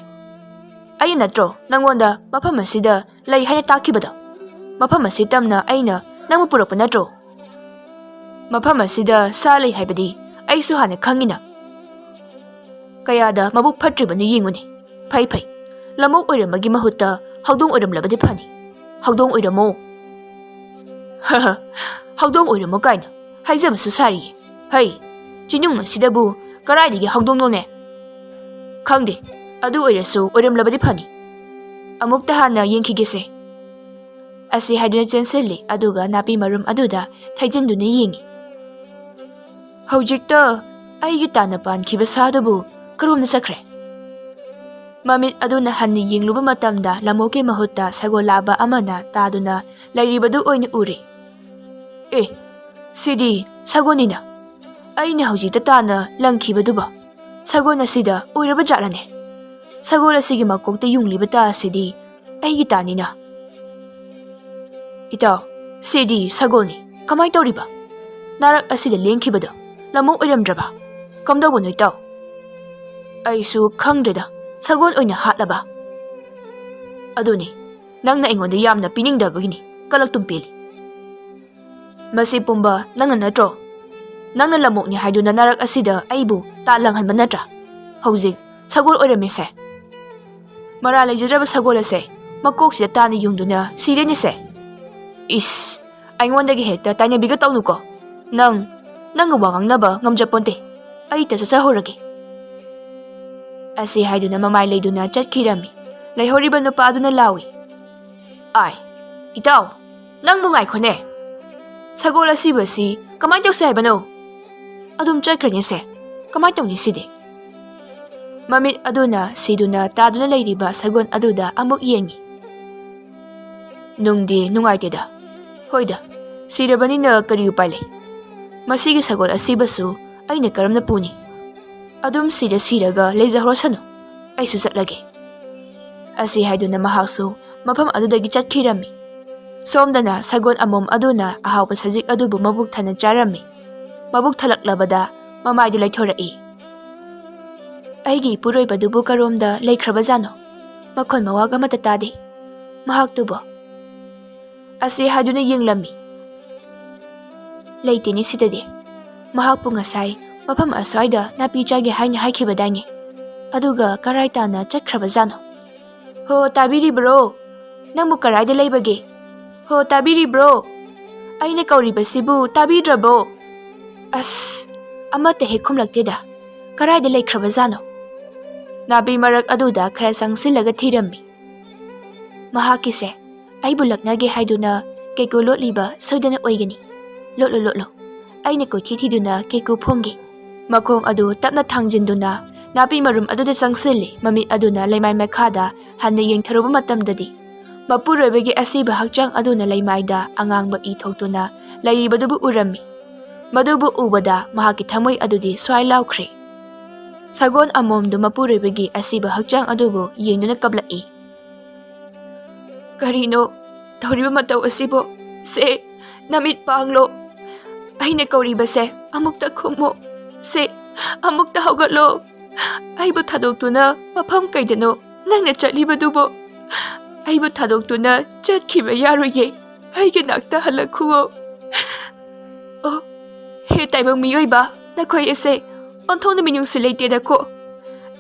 ꯑꯩꯅ ꯅꯠꯇ꯭ꯔꯣ ꯅꯪꯉꯣꯟꯗ ꯃꯐꯝ ꯑꯁꯤꯗ ꯂꯩ ꯍꯥꯏꯅ ꯇꯥꯛꯈꯤꯕꯗꯣ? ꯃꯐꯝ ꯑꯁꯤ ꯇꯝꯅ ꯑꯩꯅ ꯅꯪꯕꯨ ꯄꯨꯔꯛꯄ ꯅꯠꯇ꯭ꯔꯣ? ꯃꯐꯝ ꯑꯁꯤꯗ ꯁꯥ ꯂꯩ ꯍꯥꯏꯕꯗꯤ ꯑꯩꯁꯨ ꯍꯥꯟꯅ ꯈꯪꯉꯤꯅ꯫ ꯀꯌꯥꯗ ꯃꯕꯨꯛ ꯐꯠꯇ꯭ꯔꯤꯕꯅꯤ ꯌꯦꯡꯉꯨꯅꯦ꯫ ꯐꯩ ꯐꯩ, ꯂꯝꯑꯣꯛ ꯑꯣꯏꯔꯝꯕꯒꯤ ꯃꯍꯨꯠꯇ ꯍꯧꯗꯣꯡ ꯑꯣꯏꯔꯝꯂꯕꯗꯤ ꯐꯅꯤ꯫ ꯍꯧꯗꯣꯡ ꯑꯣꯏꯔꯝꯃꯣ꯫" "ꯍ ꯍ, ꯍꯧꯗꯣꯡ ꯑꯣꯏꯔꯝꯃꯣ ꯀꯥꯏꯅ ꯍꯥꯏꯖꯕꯁꯨ ꯁꯥꯔꯤꯌꯦ꯫ ꯍꯩ, ꯆꯤꯅꯨꯡ ꯑꯁꯤꯗꯕꯨ ꯀꯗꯥꯏꯗꯒꯤ ꯍꯧꯗꯣꯡꯅꯣꯅꯦ? ꯈꯪꯗꯦ, ꯑꯗꯨ ꯑꯣꯏꯔꯁꯨ ꯑꯣꯏꯔꯝꯂꯕꯗꯤ ꯐꯅꯤ꯫ ꯑꯃꯨꯛꯇ ꯍꯥꯟꯅ ꯌꯦꯡꯈꯤꯒꯦꯁꯦ꯫" ꯑꯁꯤ ꯍꯥꯏꯗꯨꯅ ꯆꯦꯟꯁꯤꯜꯂꯤ, ꯑꯗꯨꯒ ꯅꯥꯄꯤ ꯃꯔꯨꯝ ꯑꯗꯨꯗ ꯊꯩꯖꯤꯟꯗꯨꯅ ꯌꯦꯡꯉꯤ꯫ "ꯍꯧꯖꯤꯛꯇ ꯑꯩꯒꯤ ꯇꯥꯟꯅ ꯄꯥꯟꯈꯤꯕ ꯁꯥꯗꯨꯕꯨ ꯀꯔꯣꯝꯗ ꯆꯠꯈ꯭ꯔꯦ?" ꯃꯃꯤꯠ ꯑꯗꯨꯅ ꯍꯟꯅ ꯌꯦꯡꯂꯨꯕ ꯃꯇꯝꯗ ꯂꯝꯑꯣꯛꯀꯤ ꯃꯍꯨꯠꯇ ꯁꯒꯣꯜ ꯂꯥꯕ ꯑꯃꯅ ꯇꯥꯗꯨꯅ ꯂꯩꯔꯤꯕꯗꯨ ꯑꯣꯏꯅ ꯎꯔꯦ꯫ "ꯑꯦ, ꯁꯤꯗꯤ ꯁꯒꯣꯜꯅꯤꯅ꯫ ꯑꯩꯅ ꯍꯧꯖꯤꯛꯇ ꯇꯥꯅ ꯂꯪꯈꯤꯕꯗꯨꯕꯣ ꯁꯒꯣꯜ ꯑꯁꯤꯗ ꯑꯣꯏꯔꯕ ꯖꯥꯠꯂꯅꯦ? ꯁꯒꯣꯜ ꯑꯁꯤꯒꯤ ꯃꯀꯣꯛꯇ ꯌꯨꯡꯂꯤꯕ ꯇꯥ ꯑꯁꯤꯗꯤ ꯑꯩꯒꯤ ꯇꯥꯅꯤꯅ꯫ ꯏꯇꯥꯎ, ꯁꯤꯗꯤ ꯁꯒꯣꯜꯅꯤ꯫ ꯀꯃꯥꯏ ꯇꯧꯔꯤꯕ? ꯅꯥꯔꯛ ꯑꯁꯤꯗ ꯂꯦꯡꯈꯤꯕꯗꯣ ꯂꯝꯑꯣꯛ ꯑꯣꯏꯔꯝꯗ꯭ꯔꯕ? ꯀꯝꯗꯧꯕꯅꯣ ꯏꯇꯥꯎ?" "ꯑꯩꯁꯨ ꯈꯪꯗ꯭ꯔꯦꯗ, ꯁꯒꯣꯜ ꯑꯣꯏꯅ ꯍꯥꯠꯂꯕ?" "ꯑꯗꯨꯅꯤ, ꯅꯪꯅ ꯑꯩꯉꯣꯟꯗ ꯌꯥꯝꯅ ꯄꯤꯅꯤꯡꯗꯕꯒꯤꯅꯤ, ꯀꯂꯛꯇꯨꯝ ꯄꯦꯜꯂꯤ꯫ ꯃꯁꯤ ꯄꯨꯝꯕ ꯅꯪꯅ ꯅꯠꯇ꯭ꯔꯣ? ꯅꯪꯅ ꯂꯝꯑꯣꯛꯅꯤ ꯍꯥꯏꯗꯨꯅ ꯅꯥꯔꯛ ꯑꯁꯤꯗ ꯑꯩꯕꯨ ꯇꯥ ꯂꯪꯍꯟꯕ ꯅꯠꯇ꯭ꯔꯥ? ꯍꯧꯖꯤꯛ ꯁꯒꯣꯜ ꯑꯣꯏꯔꯝꯃꯤꯁꯦ꯫ ꯃꯔꯥꯜ ꯂꯩꯖꯗ꯭ꯔꯕ ꯁꯒꯣꯜ ꯑꯁꯦ ꯃꯀꯣꯛꯁꯤꯗ ꯇꯥꯅ ꯌꯨꯡꯗꯨꯅ ꯁꯤꯔꯦꯅꯦꯁꯦ꯫ ꯏꯁ, ꯑꯩꯉꯣꯟꯗꯒꯤ ꯍꯦꯛꯇ ꯇꯥꯏꯅꯕꯤꯒ ꯇꯧꯅꯨꯀꯣ꯫ ꯅꯪ, ꯅꯪꯒ ꯋꯥ ꯉꯥꯡꯅꯕ ꯉꯝꯖꯄꯣꯟꯇꯦ꯫ ꯑꯩ ꯇ ꯆꯠꯆꯍꯧꯔꯒꯦ꯫" ꯑꯁꯤ ꯍꯥꯏꯗꯨꯅ ꯃꯃꯥꯏ ꯂꯩꯗꯨꯅ ꯆꯠꯈꯤꯔꯝꯃꯤ꯫ ꯂꯩꯍꯧꯔꯤꯕ ꯅꯨꯄꯥ ꯑꯗꯨꯅ ꯂꯥꯎꯏ, "ꯑꯥꯏ, ꯏꯇꯥꯎ, ꯅꯪꯕꯨ ꯉꯥꯏꯈꯣꯅꯦ꯫ ꯁꯒꯣꯜ ꯑꯁꯤꯕꯁꯤ ꯀꯃꯥꯏꯅ ꯇꯧꯁꯦ ꯍꯥꯏꯕꯅꯣ? ꯑꯗꯨꯝ ꯆꯠꯈ꯭ꯔꯅꯤꯁꯦ꯫ ꯀꯃꯥꯏꯅ ꯇꯧꯅꯤ ꯁꯤꯗꯤ?" ꯃꯃꯤꯠ ꯑꯗꯨꯅ ꯁꯤꯗꯨꯅ ꯇꯥꯗꯨꯅ ꯂꯩꯔꯤꯕ ꯁꯒꯣꯜ ꯑꯗꯨꯗ ꯑꯃꯨꯛ ꯌꯦꯡꯉꯤ꯫ "ꯅꯨꯡꯗꯤ ꯅꯨꯡꯉꯥꯏꯇꯦꯗ꯫ ꯍꯣꯏꯗ, ꯁꯤꯔꯕꯅꯤꯅ ꯀꯔꯤ ꯎꯄꯥꯏ ꯂꯩ? ꯃꯁꯤꯒꯤ ꯁꯒꯣꯜ ꯑꯁꯤꯕꯁꯨ ꯑꯩꯅ ꯀꯔꯝꯅ ꯄꯨꯅꯤ? ꯑꯗꯨꯝ ꯁꯤꯔ ꯁꯤꯔꯒ ꯂꯩꯖꯍꯧꯔꯁꯅꯨ꯫ ꯑꯩꯁꯨ ꯆꯠꯂꯒꯦ꯫" ꯑꯁꯤ ꯍꯥꯏꯗꯨꯅ ꯃꯍꯥꯛꯁꯨ ꯃꯐꯝ ꯑꯗꯨꯗꯒꯤ ꯆꯠꯈꯤꯔꯝꯃꯤ꯫ ꯁꯣꯝꯗꯅ ꯁꯒꯣꯜ ꯑꯃꯣꯝ ꯑꯗꯨꯅ ꯑꯍꯥꯎꯕ ꯁꯖꯤꯛ ꯑꯗꯨꯕꯨ ꯃꯕꯨꯛ ꯊꯟꯅ ꯆꯥꯔꯝꯃꯤ꯫ ꯃꯕꯨꯛ ꯊꯜꯂꯛꯂꯕꯗ ꯃꯃꯥꯏꯗꯨ ꯂꯩꯊꯣꯔꯛꯏ꯫ "ꯑꯩꯒꯤ ꯏꯄꯨꯔꯣꯏꯕꯗꯨꯕꯨ ꯀꯔꯣꯝꯗ ꯂꯩꯈ꯭ꯔꯕꯖꯥꯠꯅꯣ? ꯃꯈꯣꯟ ꯃꯋꯥꯒ ꯑꯃꯠꯇ ꯇꯥꯗꯦ꯫ ꯃꯍꯥꯛꯇꯨꯕꯣ?" ꯑꯁꯤ ꯍꯥꯏꯗꯨꯅ ꯌꯦꯡꯂꯝꯃꯤ꯫ "ꯂꯩꯇꯦꯅꯦ ꯁꯤꯗꯗꯤ꯫ ꯃꯍꯥꯛꯄꯨ ꯉꯁꯥꯏ ꯃꯐꯝ ꯑꯁ꯭ꯋꯥꯏꯗ ꯅꯥꯄꯤ ꯆꯥꯒꯦ ꯍꯥꯏꯅ ꯍꯥꯏꯈꯤꯕꯗꯥꯏꯅꯦ? ꯑꯗꯨꯒ ꯀꯔꯥꯏ ꯇꯥꯅ ꯆꯠꯈ꯭ꯔꯕꯖꯥꯠꯅꯣ? ꯍꯣ, ꯇꯥꯕꯤꯔꯤꯕ꯭ꯔꯣ? ꯅꯪꯕꯨ ꯀꯔꯥꯏꯗ ꯂꯩꯕꯒꯦ? ꯍꯣ, ꯇꯥꯕꯤꯔꯤꯕ꯭ꯔꯣ? ꯑꯩꯅ ꯀꯧꯔꯤꯕꯁꯤꯕꯨ ꯇꯥꯕꯤꯗ꯭ꯔꯕꯣ?" ꯑꯁ, ꯑꯃꯠꯇ ꯍꯦꯛ ꯈꯨꯝꯂꯛꯇꯦꯗ꯫ ꯀꯔꯥꯏꯗ ꯂꯩꯈ꯭ꯔꯕꯖꯥꯠꯅꯣ? ꯅꯥꯄꯤ ꯃꯔꯛ ꯑꯗꯨꯗ ꯈꯔ ꯆꯪꯁꯤꯜꯂꯒ ꯊꯤꯔꯝꯃꯤ꯫ "ꯃꯍꯥꯛꯀꯤꯁꯦ ꯑꯩꯕꯨ ꯂꯛꯅꯒꯦ ꯍꯥꯏꯗꯨꯅ ꯀꯩꯀꯨ ꯂꯣꯠꯂꯤꯕ ꯁꯣꯏꯗꯅ ꯑꯣꯏꯒꯅꯤ꯫ ꯂꯣꯠꯂꯨ, ꯂꯣꯠꯂꯨ꯫ ꯑꯩꯅ ꯀꯣꯏꯊꯤ ꯊꯤꯗꯨꯅ ꯀꯩꯀꯨ ꯐꯣꯡꯒꯦ꯫" ꯃꯈꯣꯡ ꯑꯗꯨ ꯇꯞꯅ ꯊꯥꯡꯖꯤꯟꯗꯨꯅ ꯅꯥꯄꯤ ꯃꯔꯨꯝ ꯑꯗꯨꯗ ꯆꯪꯁꯤꯜꯂꯤ꯫ ꯃꯃꯤꯠ ꯑꯗꯨꯅ ꯂꯩꯃꯥꯏ ꯃꯈꯥꯗ ꯍꯟꯅ ꯌꯦꯡꯊꯔꯨꯕ ꯃꯇꯝꯗꯗꯤ, ꯃꯄꯨꯔꯣꯏꯕꯒꯤ ꯑꯁꯤꯕ ꯍꯛꯆꯥꯡ ꯑꯗꯨꯅ ꯂꯩꯃꯥꯏꯗ ꯑꯉꯥꯡꯕ ꯏ ꯊꯣꯛꯇꯨꯅ ꯂꯩꯔꯤꯕꯗꯨꯕꯨ ꯎꯔꯝꯃꯤ꯫ ꯃꯗꯨꯕꯨ ꯎꯕꯗ ꯃꯍꯥꯛꯀꯤ ꯊꯃꯣꯏ ꯑꯗꯨꯗꯤ ꯁ꯭ꯋꯥꯏ ꯂꯥꯎꯈ꯭ꯔꯦ꯫ ꯁꯒꯣꯜ ꯑꯃꯣꯝꯗꯨ ꯃꯄꯨꯔꯣꯏꯕꯒꯤ ꯑꯁꯤꯕ ꯍꯛꯆꯥꯡ ꯑꯗꯨꯕꯨ ꯌꯦꯡꯗꯨꯅ ꯀꯞꯂꯛꯏ꯫ "ꯀꯔꯤꯅꯣ ꯇꯧꯔꯤꯕ ꯃꯇꯧ ꯑꯁꯤꯕꯣ? ꯁꯦ, ꯅꯃꯤꯠ ꯄꯥꯡꯂꯣ꯫ ꯑꯩꯅ ꯀꯧꯔꯤꯕꯁꯦ ꯑꯃꯨꯛꯇ ꯈꯨꯝꯃꯣ꯫ ꯁꯦ, ꯑꯃꯨꯛꯇ ꯍꯧꯒꯠꯂꯣ꯫ ꯑꯩꯕꯨ ꯊꯥꯗꯣꯛꯇꯨꯅ ꯃꯐꯝ ꯀꯩꯗꯅꯣ ꯅꯪꯅ ꯆꯠꯂꯤꯕꯗꯨꯕꯣ? ꯑꯩꯕꯨ ꯊꯥꯗꯣꯛꯇꯨꯅ ꯆꯠꯈꯤꯕ ꯌꯥꯔꯣꯏꯌꯦ꯫ ꯑꯩꯒꯤ ꯅꯥꯛꯇ ꯍꯜꯂꯛꯈꯨꯑꯣ꯫" "ꯑꯣ, ꯍꯦ ꯇꯥꯏꯕꯪ ꯃꯤꯑꯣꯏꯕ, ꯅꯈꯣꯏ ꯑꯁꯦ ꯑꯣꯟꯊꯣꯛꯅ ꯃꯤꯅꯨꯡꯁꯤ ꯂꯩꯇꯦꯗꯀꯣ꯫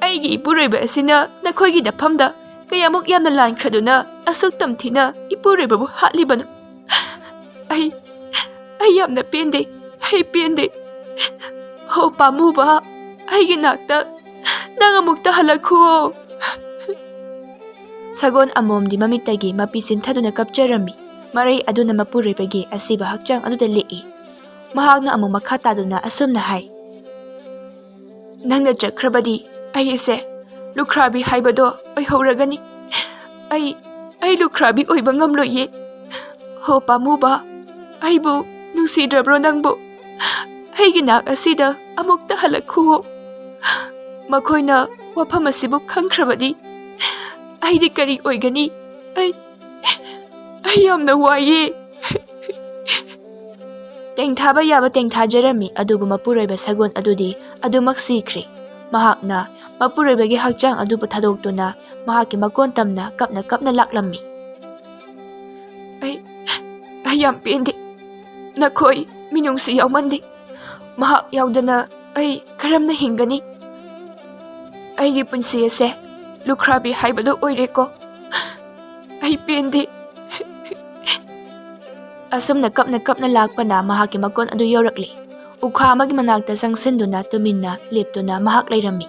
ꯑꯩꯒꯤ ꯏꯄꯨꯔꯣꯏꯕ ꯑꯁꯤꯅ ꯅꯈꯣꯏꯒꯤ ꯅꯐꯝꯗ ꯀꯌꯥꯃꯨꯛ ꯌꯥꯝꯅ ꯂꯥꯟꯈ꯭ꯔꯗꯨꯅ ꯑꯁꯨꯛ ꯇꯝꯊꯤꯅ ꯏꯄꯨꯔꯣꯏꯕꯕꯨ ꯍꯥꯠꯂꯤꯕꯅꯣ? ꯑꯩ, ꯑꯩ ꯌꯥꯝꯅ ꯄꯦꯟꯗꯦ, ꯑꯩ ꯄꯦꯟꯗꯦ꯫ ꯍꯣ ꯄꯥꯝꯃꯨꯕ, ꯑꯩꯒꯤ ꯅꯥꯛꯇ ꯅꯪ ꯑꯃꯨꯛꯇ ꯍꯜꯂꯛꯈꯨꯑꯣ!" ꯁꯒꯣꯜ ꯑꯃꯣꯝꯗꯤ ꯃꯃꯤꯠꯇꯒꯤ ꯃꯄꯤ ꯆꯤꯟꯊꯗꯨꯅ ꯀꯞꯆꯔꯝꯃꯤ꯫ ꯃꯔꯩ ꯑꯗꯨꯅ ꯃꯄꯨꯔꯣꯏꯕꯒꯤ ꯑꯁꯤꯕ ꯍꯛꯆꯥꯡ ꯑꯗꯨꯗ ꯂꯦꯛꯏ꯫ ꯃꯍꯥꯛꯅ ꯑꯃꯨꯛ ꯃꯈꯥ ꯇꯥꯗꯨꯅ ꯑꯁꯨꯝꯅ ꯍꯥꯏ, "ꯅꯪꯅ ꯆꯠꯈ꯭ꯔꯕꯗꯤ ꯑꯩꯁꯦ ꯂꯨꯈ꯭ꯔꯥꯕꯤ ꯍꯥꯏꯕꯗꯣ ꯑꯣꯏꯍꯧꯔꯒꯅꯤ꯫ ꯑꯩ, ꯑꯩ ꯂꯨꯈ꯭ꯔꯥꯕꯤ ꯑꯣꯏꯕ ꯉꯝꯂꯣꯏꯌꯦ꯫ ꯍꯣ ꯄꯥꯝꯃꯨꯕ, ꯑꯩꯕꯨ ꯅꯨꯡꯁꯤꯗ꯭ꯔꯕ꯭ꯔꯣ ꯅꯪꯕꯨ? ꯑꯩꯒꯤ ꯅꯥꯛ ꯑꯁꯤꯗ ꯑꯃꯨꯛꯇ ꯍꯜꯂꯛꯈꯨꯑꯣ꯫ ꯃꯈꯣꯏꯅ ꯋꯥꯐꯝ ꯑꯁꯤꯕꯨ ꯈꯪꯈ꯭ꯔꯕꯗꯤ ꯑꯩꯗꯤ ꯀꯔꯤ ꯑꯣꯏꯒꯅꯤ? ꯑꯩ, ꯑꯩ ꯌꯥꯝꯅ ꯋꯥꯏꯌꯦ!" ꯇꯦꯡꯊꯥꯕ ꯌꯥꯕ ꯇꯦꯡꯊꯥꯖꯔꯝꯃꯤ, ꯑꯗꯨꯕꯨ ꯃꯄꯨꯔꯣꯏꯕ ꯁꯒꯣꯜ ꯑꯗꯨꯗꯤ ꯑꯗꯨꯃꯛ ꯁꯤꯈ꯭ꯔꯦ꯫ ꯃꯍꯥꯛꯅ ꯃꯄꯨꯔꯣꯏꯕꯒꯤ ꯍꯛꯆꯥꯡ ꯑꯗꯨꯕꯨ ꯊꯥꯗꯣꯛꯇꯨꯅ ꯃꯍꯥꯛꯀꯤ ꯃꯀꯣꯟ ꯇꯝꯅ ꯀꯞꯅ ꯀꯞꯅ ꯂꯥꯛꯂꯝꯃꯤ꯫ "ꯑꯩ, ꯑꯩ ꯌꯥꯝ ꯄꯦꯟꯗꯦ꯫ ꯅꯈꯣꯏ ꯃꯤꯅꯨꯡꯁꯤ ꯌꯥꯎꯃꯟꯗꯦ꯫ ꯃꯍꯥꯛ ꯌꯥꯎꯗꯅ ꯑꯩ ꯀꯔꯝꯅ ꯍꯤꯡꯒꯅꯤ? ꯑꯩꯒꯤ ꯄꯨꯟꯁꯤ ꯑꯁꯦ ꯂꯨꯈ꯭ꯔꯥꯕꯤ ꯍꯥꯏꯕꯗꯨ ꯑꯣꯏꯔꯦꯀꯣ꯫ ꯑꯩ ꯄꯦꯟꯗꯦ!" ꯑꯁꯨꯝꯅ ꯀꯞꯅ ꯀꯞꯅ ꯂꯥꯛꯄꯅ ꯃꯍꯥꯛꯀꯤ ꯃꯀꯣꯟ ꯑꯗꯨ ꯌꯧꯔꯛꯂꯤ꯫ ꯎꯈꯥ ꯑꯃꯒꯤ ꯃꯅꯥꯛꯇ ꯆꯪꯁꯤꯟꯗꯨꯅ ꯇꯨꯃꯤꯟꯅ ꯂꯦꯞꯇꯨꯅ ꯃꯍꯥꯛ ꯂꯩꯔꯝꯃꯤ꯫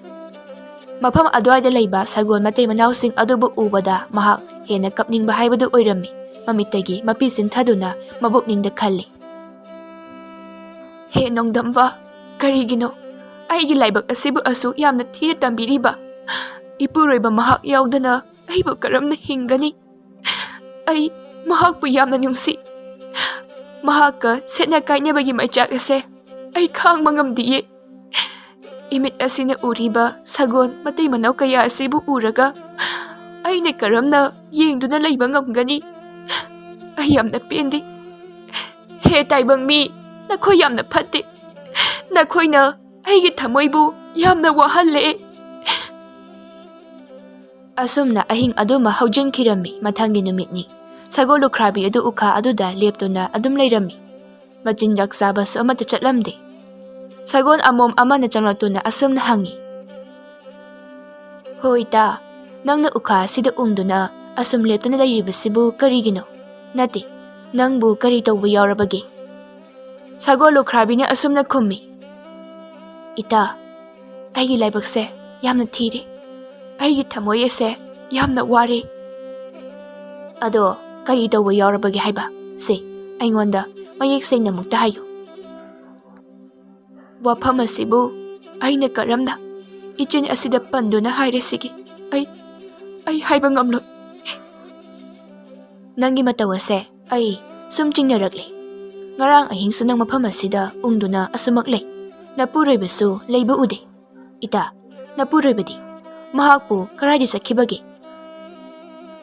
ꯃꯐꯝ ꯑꯗꯨꯋꯥꯏꯗ ꯂꯩꯕ ꯁꯒꯣꯜ ꯃꯇꯩ ꯃꯅꯥꯎꯁꯤꯡ ꯑꯗꯨꯕꯨ ꯎꯕꯗ ꯃꯍꯥꯛ ꯍꯦꯟꯅ ꯀꯞꯅꯤꯡꯕ ꯍꯥꯏꯕꯗꯨ ꯑꯣꯏꯔꯝꯃꯤ꯫ ꯃꯃꯤꯠꯇꯒꯤ ꯃꯄꯤ ꯆꯤꯟꯊꯗꯨꯅ ꯃꯕꯨꯛꯅꯤꯡꯗ ꯈꯜꯂꯤ, "ꯍꯦ ꯅꯣꯡꯗꯝꯕ, ꯀꯔꯤꯒꯤꯅꯣ ꯑꯩꯒꯤ ꯂꯥꯏꯕꯛ ꯑꯁꯤꯕꯨ ꯑꯁꯨꯛ ꯌꯥꯝꯅ ꯊꯤꯅ ꯇꯝꯕꯤꯔꯤꯕ? ꯏꯄꯨꯔꯣꯏꯕ ꯃꯍꯥꯛ ꯌꯥꯎꯗꯅ ꯑꯩꯕꯨ ꯀꯔꯝꯅ ꯍꯤꯡꯒꯅꯤ? ꯑꯩ ꯃꯍꯥꯛꯄꯨ ꯌꯥꯝꯅ ꯅꯨꯡꯁꯤ꯫ ꯃꯍꯥꯛꯀ ꯁꯦꯠꯅ ꯀꯥꯏꯅꯕꯒꯤ ꯃꯩꯆꯥꯛ ꯑꯁꯦ ꯑꯩ ꯈꯥꯡꯕ ꯉꯝꯗꯤꯌꯦ꯫ ꯏꯃꯤꯠ ꯑꯁꯤꯅ ꯎꯔꯤꯕ ꯁꯒꯣꯜ ꯃꯇꯩ ꯃꯅꯥꯎ ꯀꯌꯥ ꯑꯁꯤꯕꯨ ꯎꯔꯒ ꯑꯩꯅ ꯀꯔꯝꯅ ꯌꯦꯡꯗꯨꯅ ꯂꯩꯕ ꯉꯝꯒꯅꯤ? ꯑꯩ ꯌꯥꯝꯅ ꯄꯦꯟꯗꯦ꯫ ꯍꯦ ꯇꯥꯏꯕꯪ ꯃꯤ, ꯅꯈꯣꯏ ꯌꯥꯝꯅ ꯐꯠꯇꯦ꯫ ꯅꯈꯣꯏꯅ ꯑꯩꯒꯤ ꯊꯃꯣꯏꯕꯨ ꯌꯥꯝꯅ ꯋꯥꯍꯜꯂꯦ꯫" ꯑꯁꯨꯝꯅ ꯑꯍꯤꯡ ꯑꯗꯨꯃ ꯍꯧꯖꯤꯟꯈꯤꯔꯝꯃꯤ꯫ ꯃꯊꯪꯒꯤ ꯅꯨꯃꯤꯠꯅꯤ꯫ ꯁꯒꯣꯜ ꯂꯨꯈ꯭ꯔꯥꯕꯤ ꯑꯗꯨ ꯎꯈꯥ ꯑꯗꯨꯗ ꯂꯦꯞꯇꯨꯅ ꯑꯗꯨꯝ ꯂꯩꯔꯝꯃꯤ꯫ ꯃꯆꯤꯟꯖꯥꯛ ꯆꯥꯕꯁꯨ ꯑꯃꯠꯇ ꯆꯠꯂꯝꯗꯦ꯫ ꯁꯒꯣꯜ ꯑꯃꯣꯝ ꯑꯃꯅ ꯆꯪꯂꯛꯇꯨꯅ ꯑꯁꯨꯝꯅ ꯍꯪꯉꯤ, "ꯍꯣ ꯏꯇꯥ, ꯅꯪꯅ ꯎꯈꯥ ꯑꯁꯤꯗ ꯎꯪꯗꯨꯅ ꯑꯁꯨꯝ ꯂꯦꯞꯇꯨꯅ ꯂꯩꯔꯤꯕꯁꯤꯕꯨ ꯀꯔꯤꯒꯤꯅꯣ? ꯅꯠꯇꯦ, ꯅꯪꯕꯨ ꯀꯔꯤ ꯇꯧꯕ ꯌꯥꯎꯔꯕꯒꯦ?" ꯁꯒꯣꯜ ꯂꯨꯈ꯭ꯔꯥꯕꯤꯅ ꯑꯁꯨꯝꯅ ꯈꯨꯝꯃꯤ, "ꯏꯇꯥ, ꯑꯩꯒꯤ ꯂꯥꯏꯕꯛꯁꯦ ꯌꯥꯝꯅ ꯊꯤꯔꯦ꯫ ꯑꯩꯒꯤ ꯊꯃꯣꯏ ꯑꯁꯦ ꯌꯥꯝꯅ ꯋꯥꯔꯦ꯫ ꯑꯗꯣ ꯀꯔꯤ ꯇꯧꯕ ꯌꯥꯎꯔꯕꯒꯦ ꯍꯥꯏꯕ? ꯁꯦ, ꯑꯩꯉꯣꯟꯗ ꯃꯌꯦꯛ ꯁꯦꯡꯅ ꯑꯃꯨꯛꯇ ꯍꯥꯏꯌꯨ꯫ ꯋꯥꯐꯝ ꯑꯁꯤꯕꯨ ꯑꯩꯅ ꯀꯔꯝꯅ ꯏꯆꯤꯟ ꯑꯁꯤꯗ ꯄꯟꯗꯨꯅ ꯍꯥꯏꯔꯁꯤꯒꯦ? ꯑꯩ, ꯑꯩ ꯍꯥꯏꯕ ꯉꯝꯂꯣꯏ꯫ ꯅꯪꯒꯤ ꯃꯇꯧ ꯑꯁꯦ ꯑꯩ ꯁꯨꯝ ꯆꯤꯡꯅꯔꯛꯂꯦ꯫ ꯉꯔꯥꯡ ꯑꯍꯤꯡꯁꯨ ꯅꯪ ꯃꯐꯝ ꯑꯁꯤꯗ ꯎꯪꯗꯨꯅ ꯑꯁꯨꯃꯛ ꯂꯩ꯫ ꯅꯄꯨꯔꯣꯏꯕꯁꯨ ꯂꯩꯕ ꯎꯗꯦ꯫ ꯏꯇꯥ, ꯅꯄꯨꯔꯣꯏꯕꯗꯤ? ꯃꯍꯥꯛꯄꯨ ꯀꯗꯥꯏꯗ ꯆꯠꯈꯤꯕꯒꯦ?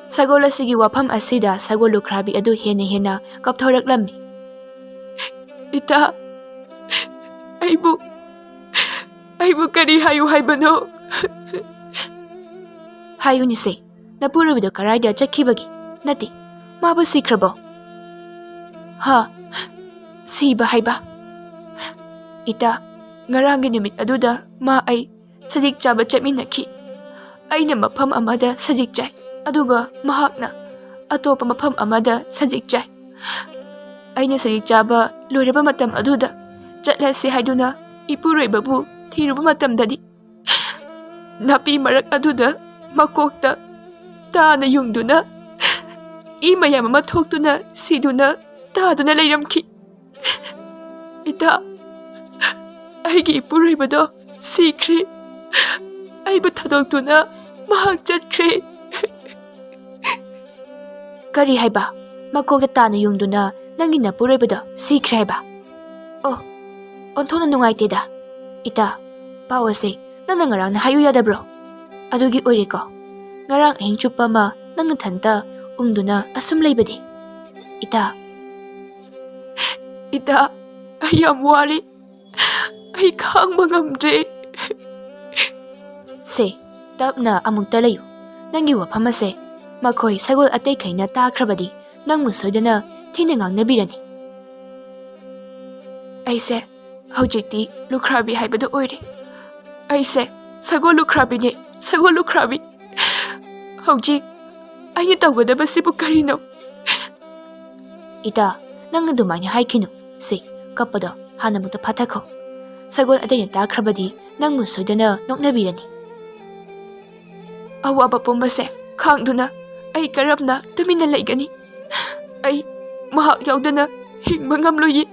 ꯁꯒꯣꯜ ꯑꯁꯤꯒꯤ ꯋꯥꯐꯝ ꯑꯁꯤꯗ ꯁꯒꯣꯜ ꯂꯨꯈ꯭ꯔꯥꯕꯤ ꯑꯗꯨ ꯍꯦꯟꯅ ꯍꯦꯟꯅ ꯀꯞꯊꯣꯔꯛꯂꯝꯃꯤ꯫ ꯏꯇꯥ, ꯑꯩꯕꯨ, ꯑꯩꯕꯨ ꯀꯔꯤ ꯍꯥꯏꯌꯨ ꯍꯥꯏꯕꯅꯣ? ꯍꯥꯏꯌꯨꯅꯤꯁꯦ, ꯅꯄꯨꯔꯣꯏꯕꯗꯣ ꯀꯗꯥꯏꯗ ꯆꯠꯈꯤꯕꯒꯦ? ꯅꯠꯇꯦ, ꯃꯥꯕꯨ ꯁꯤꯈ꯭ꯔꯕꯣ? ꯍꯥ? ꯁꯤꯕ ꯍꯥꯏꯕ? ꯏꯇꯥ, ꯉꯔꯥꯡꯒꯤ ꯅꯨꯃꯤꯠ ꯑꯗꯨꯗ ꯃꯥ ꯑꯩ ꯁꯖꯤꯛ ꯆꯥꯕ ꯆꯠꯃꯤꯟꯅꯈꯤ꯫ ꯑꯩꯅ ꯃꯐꯝ ꯑꯃꯗ ꯁꯖꯤꯛ ꯆꯥꯏ, ꯑꯗꯨꯒ ꯃꯍꯥꯛꯅ ꯑꯇꯣꯞꯄ ꯃꯐꯝ ꯑꯃꯗ ꯁꯖꯤꯛ ꯆꯥꯏ꯫ ꯑꯩꯅ ꯁꯖꯤꯛ ꯆꯥꯕ ꯂꯣꯏꯔꯕ ꯃꯇꯝ ꯑꯗꯨꯗ ꯆꯠꯂꯁꯤ ꯍꯥꯏꯗꯨꯅ ꯏꯄꯨꯔꯣꯏꯕꯕꯨ ꯊꯤꯔꯨꯕ ꯃꯇꯝꯗꯗꯤ, ꯅꯥꯄꯤ ꯃꯔꯛ ꯑꯗꯨꯗ ꯃꯀꯣꯛꯇ ꯇꯥꯅ ꯌꯨꯡꯗꯨꯅ, ꯏ ꯃꯌꯥꯝ ꯑꯃ ꯊꯣꯛꯇꯨꯅ ꯁꯤꯗꯨꯅ ꯇꯥꯗꯨꯅ ꯂꯩꯔꯝꯈꯤ꯫ ꯏꯇꯥ, ꯑꯩꯒꯤ ꯏꯄꯨꯔꯣꯏꯕꯗꯣ ꯁꯤꯈ꯭ꯔꯦ꯫ ꯑꯩꯕꯨ ꯊꯥꯗꯣꯛꯇꯨꯅ ꯃꯍꯥꯛ ꯆꯠꯈ꯭ꯔꯦ꯫ ꯀꯔꯤ ꯍꯥꯏꯕ? ꯃꯀꯣꯛꯇ ꯇꯥꯅ ꯌꯨꯡꯗꯨꯅ ꯅꯪꯒꯤ ꯅꯄꯨꯔꯣꯏꯕꯗꯣ ꯁꯤꯈ꯭ꯔꯦ ꯍꯥꯏꯕ? ꯑꯣ, ꯑꯣꯟꯊꯣꯛꯅ ꯅꯨꯡꯉꯥꯏꯇꯦꯗ꯫ ꯏꯇꯥ, ꯄꯥꯎ ꯑꯁꯦ ꯅꯪꯅ ꯉꯔꯥꯡꯅ ꯍꯥꯏꯌꯨ ꯌꯥꯗꯕ꯭ꯔꯣ? ꯑꯗꯨꯒꯤ ꯑꯣꯏꯔꯦꯀꯣ ꯉꯔꯥꯡ ꯑꯍꯤꯡ ꯆꯨꯞꯄ ꯑꯃ ꯅꯪ ꯅꯊꯟꯇ ꯎꯪꯗꯨꯅ ꯑꯁꯨꯝ ꯂꯩꯕꯗꯤ? ꯏꯇꯥ, ꯏꯇꯥ, ꯑꯩ ꯌꯥꯝ ꯋꯥꯔꯦ꯫ ꯑꯩ ꯈꯥꯡꯕ ꯉꯝꯗ꯭ꯔꯦ꯫ ꯁꯦ, ꯇꯞꯅ ꯑꯃꯨꯛꯇ ꯂꯩꯌꯨ꯫ ꯅꯪꯒꯤ ꯋꯥꯐꯝ ꯑꯁꯦ ꯃꯈꯣꯏ ꯁꯒꯣꯜ ꯑꯇꯩꯈꯩꯅ ꯇꯥꯈ꯭ꯔꯕꯗꯤ ꯅꯪꯕꯨ ꯁꯣꯏꯗꯅ ꯊꯤꯅ ꯉꯥꯡꯅꯕꯤꯔꯅꯤ꯫ ꯑꯩꯁꯦ ꯍꯧꯖꯤꯛꯇꯤ ꯂꯨꯈ꯭ꯔꯥꯕꯤ ꯍꯥꯏꯕꯗꯨ ꯑꯣꯏꯔꯦ꯫ ꯑꯩꯁꯦ ꯁꯒꯣꯜ ꯂꯨꯈ꯭ꯔꯥꯕꯤꯅꯦ, ꯁꯒꯣꯜ ꯂꯨꯈ꯭ꯔꯥꯕꯤ꯫ ꯍꯧꯖꯤꯛ ꯑꯩꯅ ꯇꯧꯒꯗꯕꯁꯤꯕꯨ ꯀꯔꯤꯅꯣ? ꯏꯇꯥ, ꯅꯪ ꯑꯗꯨꯃꯥꯏꯅ ꯍꯥꯏꯈꯤꯅꯨ꯫ ꯁꯦ, ꯀꯞꯄꯗꯣ ꯍꯥꯟꯅ ꯑꯃꯨꯛꯇ ꯐꯥꯊꯈꯣ꯫ ꯁꯒꯣꯜ ꯑꯇꯩꯅ ꯇꯥꯈ꯭ꯔꯕꯗꯤ ꯅꯪꯕꯨ ꯁꯣꯏꯗꯅ ꯅꯣꯛꯅꯕꯤꯔꯅꯤ꯫ ꯑꯋꯥꯕ ꯄꯨꯝꯕꯁꯦ ꯈꯥꯡꯗꯨꯅ ꯑꯩ ꯀꯔꯝꯅ ꯇꯨꯃꯤꯟꯅ ꯂꯩꯒꯅꯤ? ꯑꯩ ꯃꯍꯥꯛ ꯌꯥꯎꯗꯅ ꯍꯤꯡꯕ ꯉꯝꯂꯣꯏꯌꯦ꯫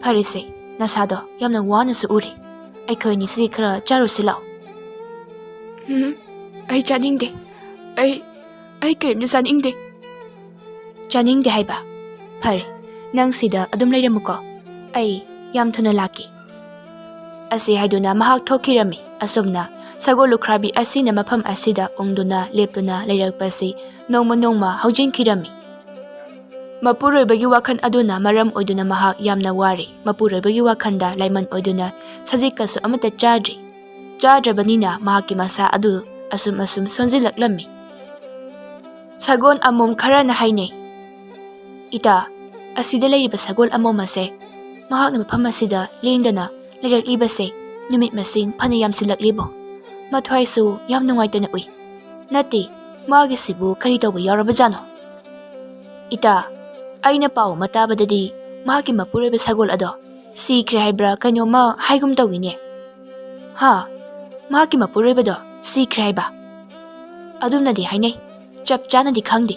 ꯐꯔꯦꯁꯦ, ꯅꯁꯥꯗꯣ ꯌꯥꯝꯅ ꯋꯥꯅꯁꯨ ꯎꯔꯦ꯫ ꯑꯩꯈꯣꯏ ꯑꯅꯤ ꯁꯤꯗꯤ ꯈꯔ ꯆꯥꯔꯨꯁꯤ ꯂꯥꯛꯑꯣ꯫ ꯎꯝ, ꯑꯩ ꯆꯥꯅꯤꯡꯗꯦ꯫ ꯑꯩ, ꯑꯩ ꯀꯔꯤꯝꯇ ꯆꯥꯅꯤꯡꯗꯦ꯫ ꯆꯥꯅꯤꯡꯗꯦ ꯍꯥꯏꯕ? ꯐꯔꯦ, ꯅꯪ ꯁꯤꯗ ꯑꯗꯨꯝ ꯂꯩꯔꯝꯃꯨꯀꯣ꯫ ꯑꯩ ꯌꯥꯝ ꯊꯨꯅ ꯂꯥꯛꯀꯦ꯫ ꯑꯁꯤ ꯍꯥꯏꯗꯨꯅ ꯃꯍꯥꯛ ꯊꯣꯛꯈꯤꯔꯝꯃꯤ꯫ ꯑꯁꯨꯝꯅ ꯁꯒꯣꯜ ꯂꯨꯈ꯭ꯔꯥꯕꯤ ꯑꯁꯤꯅ ꯃꯐꯝ ꯑꯁꯤꯗ ꯎꯪꯗꯨꯅ ꯂꯦꯞꯇꯨꯅ ꯂꯩꯔꯛꯄꯁꯤ ꯅꯣꯡꯃ ꯅꯣꯡꯃ ꯍꯧꯖꯤꯟꯈꯤꯔꯝꯃꯤ꯫ ꯃꯄꯨꯔꯣꯏꯕꯒꯤ ꯋꯥꯈꯜ ꯑꯗꯨꯅ ꯃꯔꯝ ꯑꯣꯏꯗꯨꯅ ꯃꯍꯥꯛ ꯌꯥꯝꯅ ꯋꯥꯔꯤ꯫ ꯃꯄꯨꯔꯣꯏꯕꯒꯤ ꯋꯥꯈꯜꯗ ꯂꯥꯏꯃꯟ ꯑꯣꯏꯗꯨꯅ ꯁꯖꯤꯛꯀꯁꯨ ꯑꯃꯠꯇ ꯆꯥꯗ꯭ꯔꯤ꯫ ꯆꯥꯗ꯭ꯔꯕꯅꯤꯅ ꯃꯍꯥꯛꯀꯤ ꯃꯁꯥ ꯑꯗꯨ ꯑꯁꯨꯝ ꯑꯁꯨꯝ ꯁꯣꯟꯖꯤꯜꯂꯛꯂꯝꯃꯤ꯫ ꯁꯒꯣꯜ ꯑꯃꯣꯝ ꯈꯔꯅ ꯍꯥꯏꯅꯩ, "ꯏꯇꯥ, ꯑꯁꯤꯗ ꯂꯩꯔꯤꯕ ꯁꯒꯣꯜ ꯑꯃꯣꯝ ꯑꯁꯦ ꯃꯍꯥꯛꯅ ꯃꯐꯝ ꯑꯁꯤꯗ ꯂꯦꯡꯗꯅ ꯂꯩꯔꯛꯂꯤꯕꯁꯦ ꯅꯨꯃꯤꯠ ꯃꯁꯤꯡ ꯐꯅ ꯌꯥꯝꯁꯤꯜꯂꯛꯂꯤꯕꯣ? ꯃꯊ꯭ꯋꯥꯏꯁꯨ ꯌꯥꯝ ꯅꯨꯡꯉꯥꯏꯇꯅ ꯎꯏ꯫ ꯅꯠꯇꯦ, ꯃꯥꯒꯤꯁꯤꯕꯨ ꯀꯔꯤ ꯇꯧꯕ ꯌꯥꯎꯔꯕꯖꯥꯠꯅꯣ?" "ꯏꯇꯥ, ꯑꯩꯅ ꯄꯥꯎ ꯑꯃ ꯇꯥꯕꯗꯗꯤ ꯃꯍꯥꯛꯀꯤ ꯃꯄꯨꯔꯣꯏꯕ ꯁꯒꯣꯜ ꯑꯗꯣ ꯁꯤꯈ꯭ꯔꯦ ꯍꯥꯏꯕ꯭ꯔꯥ ꯀꯩꯅꯣꯝꯃ ꯍꯥꯏꯒꯨꯝ ꯇꯧꯏꯅꯦ꯫" "ꯍꯥ? ꯃꯍꯥꯛꯀꯤ ꯃꯄꯨꯔꯣꯏꯕꯗꯣ ꯁꯤꯈ꯭ꯔꯦ ꯍꯥꯏꯕ?" "ꯑꯗꯨꯝꯅꯗꯤ ꯍꯥꯏꯅꯩ, ꯆꯞ ꯆꯥꯅꯗꯤ ꯈꯪꯗꯦ꯫"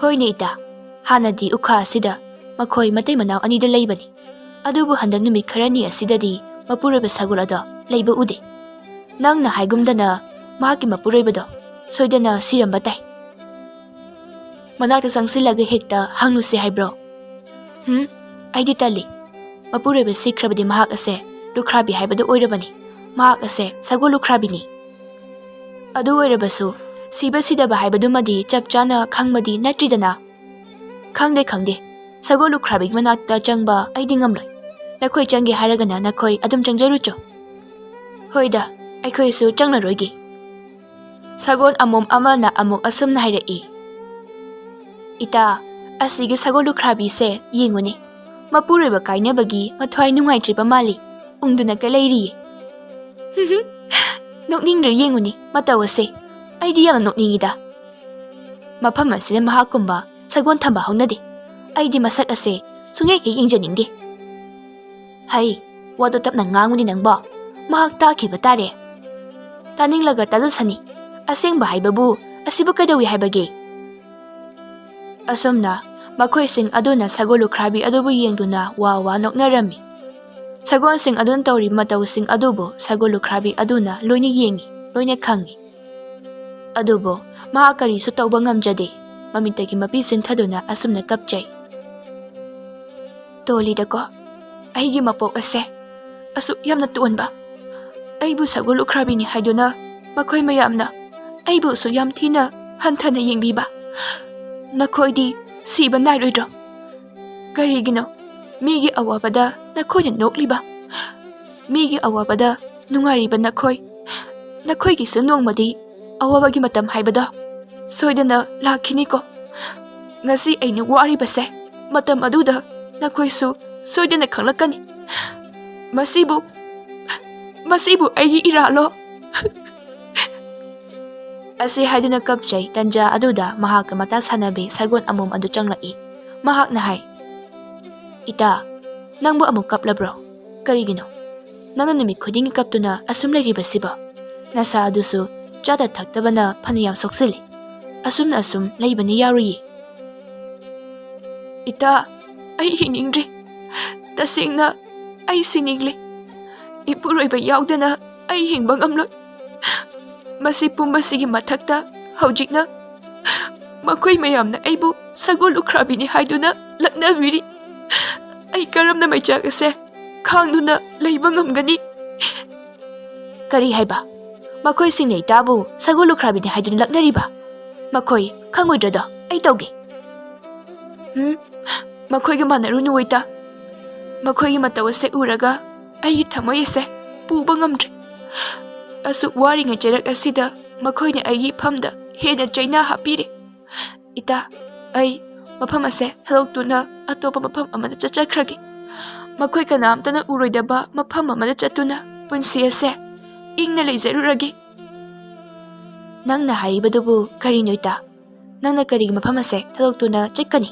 "ꯍꯣꯏꯅꯦ ꯏꯇꯥ, ꯍꯥꯟꯅꯗꯤ ꯎꯈꯥ ꯑꯁꯤꯗ ꯃꯈꯣꯏ ꯃꯇꯩ ꯃꯅꯥꯎ ꯑꯅꯤꯗꯨ ꯂꯩꯕꯅꯤ꯫ ꯑꯗꯨꯕꯨ ꯍꯟꯗꯛ ꯅꯨꯃꯤꯠ ꯈꯔꯅꯤ ꯑꯁꯤꯗꯗꯤ ꯃꯄꯨꯔꯣꯏꯕ ꯁꯒꯣꯜ ꯑꯗꯣ ꯂꯩꯕ ꯎꯗꯦ꯫ ꯅꯪꯅ ꯍꯥꯏꯒꯨꯝꯗꯅ ꯃꯍꯥꯛꯀꯤ ꯃꯄꯨꯔꯣꯏꯕꯗꯣ ꯁꯣꯏꯗꯅ ꯁꯤꯔꯝꯕ ꯇꯥꯏ꯫ ꯃꯅꯥꯛꯇ ꯆꯪꯁꯤꯜꯂꯒ ꯍꯦꯛꯇ ꯍꯪꯂꯨꯁꯤ ꯍꯥꯏꯕ꯭ꯔꯣ?" "ꯍꯨꯝ, ꯑꯩꯗꯤ ꯇꯜꯂꯤ꯫ ꯃꯄꯨꯔꯣꯏꯕ ꯁꯤꯈ꯭ꯔꯕꯗꯤ ꯃꯍꯥꯛ ꯑꯁꯦ ꯂꯨꯈ꯭ꯔꯥꯕꯤ ꯍꯥꯏꯕꯗꯨ ꯑꯣꯏꯔꯕꯅꯤ꯫ ꯃꯍꯥꯛ ꯑꯁꯦ ꯁꯒꯣꯜ ꯂꯨꯈ꯭ꯔꯥꯕꯤꯅꯤ꯫ ꯑꯗꯨ ꯑꯣꯏꯔꯕꯁꯨ ꯁꯤꯕ ꯁꯤꯗꯕ ꯍꯥꯏꯕꯗꯨꯃꯗꯤ ꯆꯞ ꯆꯥꯅ ꯈꯪꯕꯗꯤ ꯅꯠꯇ꯭ꯔꯤꯗꯅ꯫" "ꯈꯪꯗꯦ, ꯈꯪꯗꯦ꯫ ꯁꯒꯣꯜ ꯂꯨꯈ꯭ꯔꯥꯕꯤꯒꯤ ꯃꯅꯥꯛꯇ ꯆꯪꯕ ꯑꯩꯗꯤ ꯉꯝꯂꯣꯏ꯫ ꯅꯈꯣꯏ ꯆꯪꯒꯦ ꯍꯥꯏꯔꯒꯅ ꯅꯈꯣꯏ ꯑꯗꯨꯝ ꯆꯪꯖꯔꯨꯆꯣ꯫" "ꯍꯣꯏꯗ, ꯑꯩꯈꯣꯏꯁꯨ ꯆꯪꯂꯔꯣꯏꯒꯦ꯫" ꯁꯒꯣꯜ ꯑꯃꯣꯝ ꯑꯃꯅ ꯑꯃꯨꯛ ꯑꯁꯨꯝꯅ ꯍꯥꯏꯔꯛꯏ, "ꯏꯇꯥ, ꯑꯁꯤꯒꯤ ꯁꯒꯣꯜ ꯂꯨꯈ꯭ꯔꯥꯕꯤꯁꯦ ꯌꯦꯡꯉꯨꯅꯦ, ꯃꯄꯨꯔꯣꯏꯕ ꯀꯥꯏꯅꯕꯒꯤ ꯃꯊ꯭ꯋꯥꯏ ꯅꯨꯡꯉꯥꯏꯇ꯭ꯔꯤꯕ ꯃꯥꯜꯂꯤ, ꯎꯪꯗꯨꯅꯒ ꯂꯩꯔꯤꯌꯦ꯫" "ꯅꯣꯛꯅꯤꯡꯗ꯭ꯔꯥ ꯌꯦꯡꯉꯨꯅꯦ ꯃꯇꯧ ꯑꯁꯦ, ꯑꯩꯗꯤ ꯌꯥꯝꯅ ꯅꯣꯛꯅꯤꯡꯉꯤꯗ꯫ ꯃꯐꯝ ꯑꯁꯤꯗ ꯃꯍꯥꯛꯀꯨꯝꯕ ꯁꯒꯣꯜ ꯊꯝꯕ ꯍꯧꯅꯗꯦ꯫ ꯑꯩꯗꯤ ꯃꯁꯛ ꯑꯁꯦ ꯁꯨꯡꯌꯦꯡ ꯍꯦꯛ ꯌꯦꯡꯖꯅꯤꯡꯗꯦ꯫" "ꯍꯩ, ꯋꯥꯗꯣ ꯇꯞꯅ ꯉꯥꯡꯉꯨꯅꯦ ꯅꯪꯕꯣ, ꯃꯍꯥꯛ ꯇꯥꯈꯤꯕ ꯇꯥꯔꯦ꯫" ꯇꯥꯅꯤꯡꯂꯒ ꯇꯥꯖꯁꯅꯤ꯫ ꯑꯁꯦꯡꯕ ꯍꯥꯏꯕꯕꯨ ꯑꯁꯤꯕꯨ ꯀꯩꯗꯧꯏ ꯍꯥꯏꯕꯒꯦ?" ꯑꯁꯨꯝꯅ ꯃꯈꯣꯏꯁꯤꯡ ꯑꯗꯨꯅ ꯁꯒꯣꯜ ꯂꯨꯈ꯭ꯔꯥꯕꯤ ꯑꯗꯨꯕꯨ ꯌꯦꯡꯗꯨꯅ ꯋꯥ ꯋꯥ ꯅꯣꯛꯅꯔꯝꯃꯤ꯫ ꯁꯒꯣꯜꯁꯤꯡ ꯑꯗꯨꯅ ꯇꯧꯔꯤꯕ ꯃꯇꯧꯁꯤꯡ ꯑꯗꯨꯕꯨ ꯁꯒꯣꯜ ꯂꯨꯈ꯭ꯔꯥꯕꯤ ꯑꯗꯨꯅ ꯂꯣꯏꯅ ꯌꯦꯡꯏ, ꯂꯣꯏꯅ ꯈꯪꯏ꯫ ꯑꯗꯨꯕꯨ ꯃꯍꯥꯛ ꯀꯔꯤꯁꯨ ꯇꯧꯕ ꯉꯝꯖꯗꯦ꯫ ꯃꯃꯤꯠꯇꯒꯤ ꯃꯄꯤ ꯆꯤꯟꯊꯗꯨꯅ ꯑꯁꯨꯝꯅ ꯀꯞꯆꯩ꯫ "ꯇꯣꯜꯂꯤꯗꯀꯣ, ꯑꯩꯒꯤ ꯃꯄꯣꯛ ꯑꯁꯦ ꯑꯁꯨꯛ ꯌꯥꯝꯅ ꯇꯣꯟꯕ, ꯑꯩꯕꯨ ꯁꯒꯣꯜ ꯂꯨꯈ꯭ꯔꯥꯕꯤꯅꯤ ꯍꯥꯏꯗꯨꯅ ꯃꯈꯣꯏ ꯃꯌꯥꯝꯅ ꯑꯩꯕꯨ ꯑꯁꯨꯛ ꯌꯥꯝ ꯊꯤꯅ ꯍꯟꯊꯅ ꯌꯦꯡꯕꯤꯕ꯫ ꯅꯈꯣꯏꯗꯤ ꯁꯤꯕ ꯅꯥꯏꯔꯣꯏꯗ꯭ꯔꯣ? ꯀꯔꯤꯒꯤꯅꯣ ꯃꯤꯒꯤ ꯑꯋꯥꯕꯗ ꯅꯈꯣꯏꯅ ꯅꯣꯛꯂꯤꯕ? ꯃꯤꯒꯤ ꯑꯋꯥꯕꯗ ꯅꯨꯡꯉꯥꯏꯔꯤꯕ ꯅꯈꯣꯏ, ꯅꯈꯣꯏꯒꯤꯁꯨ ꯅꯣꯡꯃꯗꯤ ꯑꯋꯥꯕꯒꯤ ꯃꯇꯝ ꯍꯥꯏꯕꯗꯣ ꯁꯣꯏꯗꯅ ꯂꯥꯛꯈꯤꯅꯤꯀꯣ꯫ ꯉꯁꯤ ꯑꯩꯅ ꯋꯥꯔꯤꯕꯁꯦ ꯃꯇꯝ ꯑꯗꯨꯗ ꯅꯈꯣꯏꯁꯨ ꯁꯣꯏꯗꯅ ꯈꯪꯂꯛꯀꯅꯤ꯫ ꯃꯁꯤꯕꯨ, ꯃꯁꯤꯕꯨ ꯑꯩꯒꯤ ꯏꯔꯥꯜꯂꯣ?" ꯑꯁꯤ ꯍꯥꯏꯗꯨꯅ ꯀꯞꯆꯩ꯫ ꯇꯟꯖꯥ ꯑꯗꯨꯗ ꯃꯍꯥꯛꯀ ꯃꯇꯥ ꯁꯥꯟꯅꯕꯤ ꯁꯒꯣꯜ ꯑꯃꯣꯝ ꯑꯗꯨ ꯆꯪꯂꯛꯏ꯫ ꯃꯍꯥꯛꯅ ꯍꯥꯏ, "ꯏꯇꯥ, ꯅꯪꯕꯨ ꯑꯃꯨꯛ ꯀꯞꯂꯕ꯭ꯔꯣ? ꯀꯔꯤꯒꯤꯅꯣ ꯅꯪꯅ ꯅꯨꯃꯤꯠ ꯈꯨꯗꯤꯡꯒꯤ ꯀꯞꯇꯨꯅ ꯑꯁꯨꯝ ꯂꯩꯔꯤꯕꯁꯤꯕꯣ? ꯅꯁꯥ ꯑꯗꯨꯁꯨ ꯆꯥꯗ ꯊꯛꯇꯕꯅ ꯐꯅꯌꯥꯝ ꯁꯣꯛꯆꯤꯜꯂꯤ꯫ ꯑꯁꯨꯝꯅ ꯑꯁꯨꯝ ꯂꯩꯕꯅ ꯌꯥꯔꯣꯏꯌꯦ꯫" "ꯏꯇꯥ, ꯑꯩ ꯍꯤꯡꯅꯤꯡꯗ꯭ꯔꯦ꯫ ꯇꯁꯦꯡꯅ ꯑꯩ ꯁꯤꯅꯤꯡꯂꯦ꯫ ꯏꯄꯨꯔꯣꯏꯕ ꯌꯥꯎꯗꯅ ꯑꯩ ꯍꯤꯡꯕ ꯉꯝꯂꯣꯏ꯫ ꯃꯁꯤ ꯄꯨꯝꯕꯁꯤꯒꯤ ꯃꯊꯛꯇ ꯍꯧꯖꯤꯛꯅ ꯃꯈꯣꯏ ꯃꯌꯥꯝꯅ ꯑꯩꯕꯨ ꯁꯒꯣꯜ ꯂꯨꯈ꯭ꯔꯥꯕꯤꯅꯤ ꯍꯥꯏꯗꯨꯅ ꯂꯛꯅꯕꯤꯔꯤ꯫ ꯑꯩ ꯀꯔꯝꯅ ꯃꯩꯆꯥꯛ ꯑꯁꯦ ꯈꯥꯡꯗꯨꯅ ꯂꯩꯕ ꯉꯝꯒꯅꯤ?" "ꯀꯔꯤ ꯍꯥꯏꯕ? ꯃꯈꯣꯏꯁꯤꯡꯅ ꯏꯇꯥꯕꯨ ꯁꯒꯣꯜ ꯂꯨꯈ꯭ꯔꯥꯕꯤꯅꯤ ꯍꯥꯏꯗꯨꯅ ꯂꯛꯅꯔꯤꯕ? ꯃꯈꯣꯏ ꯈꯪꯉꯣꯏꯗ꯭ꯔꯗꯣ ꯑꯩ ꯇꯧꯒꯦ꯫" "ꯎꯝ, ꯃꯈꯣꯏꯒ ꯃꯥꯟꯅꯔꯨꯅꯨ ꯏꯇꯥ꯫ ꯃꯈꯣꯏꯒꯤ ꯃꯇꯧ ꯑꯁꯦ ꯎꯔꯒ ꯑꯩꯒꯤ ꯊꯃꯣꯏ ꯑꯁꯦ ꯄꯨꯕ ꯉꯝꯗ꯭ꯔꯦ꯫ ꯑꯁꯨꯛ ꯋꯥꯔꯤꯉꯩ ꯆꯩꯔꯛ ꯑꯁꯤꯗ ꯃꯈꯣꯏꯅ ꯑꯩꯒꯤ ꯏꯐꯝꯗ ꯍꯦꯟꯅ ꯆꯩꯅꯥ ꯍꯥꯞꯄꯤꯔꯦ꯫ ꯏꯇꯥ, ꯑꯩ ꯃꯐꯝ ꯑꯁꯦ ꯊꯥꯗꯣꯛꯇꯨꯅ ꯑꯇꯣꯞꯄ ꯃꯐꯝ ꯑꯃꯗ ꯆꯠꯆꯈ꯭ꯔꯒꯦ꯫ ꯃꯈꯣꯏ ꯀꯅꯥꯝꯇꯅ ꯎꯔꯣꯏꯗꯕ ꯃꯐꯝ ꯑꯃꯗ ꯆꯠꯇꯨꯅ ꯄꯨꯟꯁꯤ ꯑꯁꯦ ꯏꯪꯅ ꯂꯩꯖꯔꯨꯔꯒꯦ꯫" "ꯅꯪꯅ ꯍꯥꯏꯔꯤꯕꯗꯨꯕꯨ ꯀꯔꯤꯅꯣ ꯏꯇꯥ? ꯅꯪꯅ ꯀꯔꯤꯒꯤ ꯃꯐꯝ ꯑꯁꯦ ꯊꯥꯗꯣꯛꯇꯨꯅ ꯆꯠꯀꯅꯤ?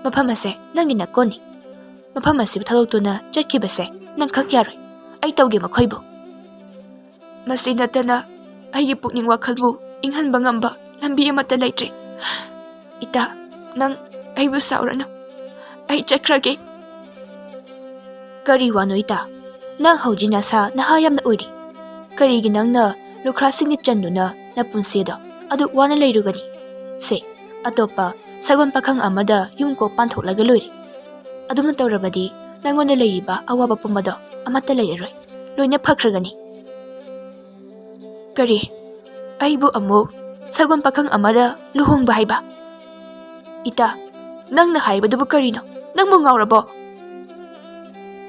ꯃꯐꯝ ꯑꯁꯦ ꯅꯪꯒꯤ ꯅꯀꯣꯟꯅꯤ꯫ ꯃꯐꯝ ꯑꯁꯤꯕꯨ ꯊꯥꯗꯣꯛꯇꯨꯅ ꯆꯠꯈꯤꯕꯁꯦ ꯅꯪ ꯈꯛ ꯌꯥꯔꯣꯏ꯫ ꯑꯩ ꯇꯧꯒꯦ ꯃꯈꯣꯏꯕꯨ꯫" "ꯃꯁꯤ ꯅꯠꯇꯅ ꯑꯩꯒꯤ ꯄꯨꯛꯅꯤꯡ ꯋꯥꯈꯜꯕꯨ ꯏꯪꯍꯟꯕ ꯉꯝꯕ ꯂꯝꯕꯤ ꯑꯃꯠꯇ ꯂꯩꯇ꯭ꯔꯦ꯫ ꯏꯇꯥ, ꯅꯪ ꯑꯩꯕꯨ ꯁꯥꯎꯔꯅꯨ꯫ ꯑꯩ ꯆꯠꯈ꯭ꯔꯒꯦ꯫ ꯀꯔꯤ ꯋꯥꯅꯣ ꯏꯇꯥ? ꯅꯪ ꯍꯧꯖꯤꯛ ꯅꯁꯥ ꯅꯍꯥ ꯌꯥꯝꯅ ꯑꯣꯏꯔꯤ꯫ ꯀꯔꯤꯒꯤ ꯅꯪꯅ ꯂꯨꯈ꯭ꯔꯥꯁꯤꯡꯅ ꯆꯟꯗꯨꯅ ꯅꯄꯨꯟꯁꯤ ꯑꯗꯣ ꯑꯗꯨꯛ ꯋꯥꯅ ꯂꯩꯔꯨꯒꯅꯤ? ꯁꯦ, ꯑꯇꯣꯞꯄ ꯁꯒꯣꯜ ꯄꯥꯈꯪ ꯑꯃꯗ ꯌꯨꯝ ꯀꯣꯛ ꯄꯥꯟꯊꯣꯛꯂꯒ ꯂꯣꯏꯔꯦ꯫ ꯑꯗꯨꯝꯅ ꯇꯧꯔꯕꯗꯤ ꯅꯪꯉꯣꯟꯗ ꯂꯩꯔꯤꯕ ꯑꯋꯥꯕ ꯄꯨꯝꯕꯗꯣ ꯑꯃꯠꯇ ꯂꯩꯔꯔꯣꯏ꯫ ꯂꯣꯏꯅ ꯐꯈ꯭ꯔꯒꯅꯤ꯫ ꯀꯔꯤ? ꯑꯩꯕꯨ ꯑꯃꯨꯛ ꯁꯒꯣꯜ ꯄꯥꯈꯪ ꯑꯃꯗ ꯂꯨꯍꯣꯡꯕ ꯍꯥꯏꯕ? ꯏꯇꯥ, ꯅꯪꯅ ꯍꯥꯏꯕꯗꯨꯕꯨ ꯀꯔꯤꯅꯣ? ꯅꯪꯕꯨ ꯉꯥꯎꯔꯕꯣ?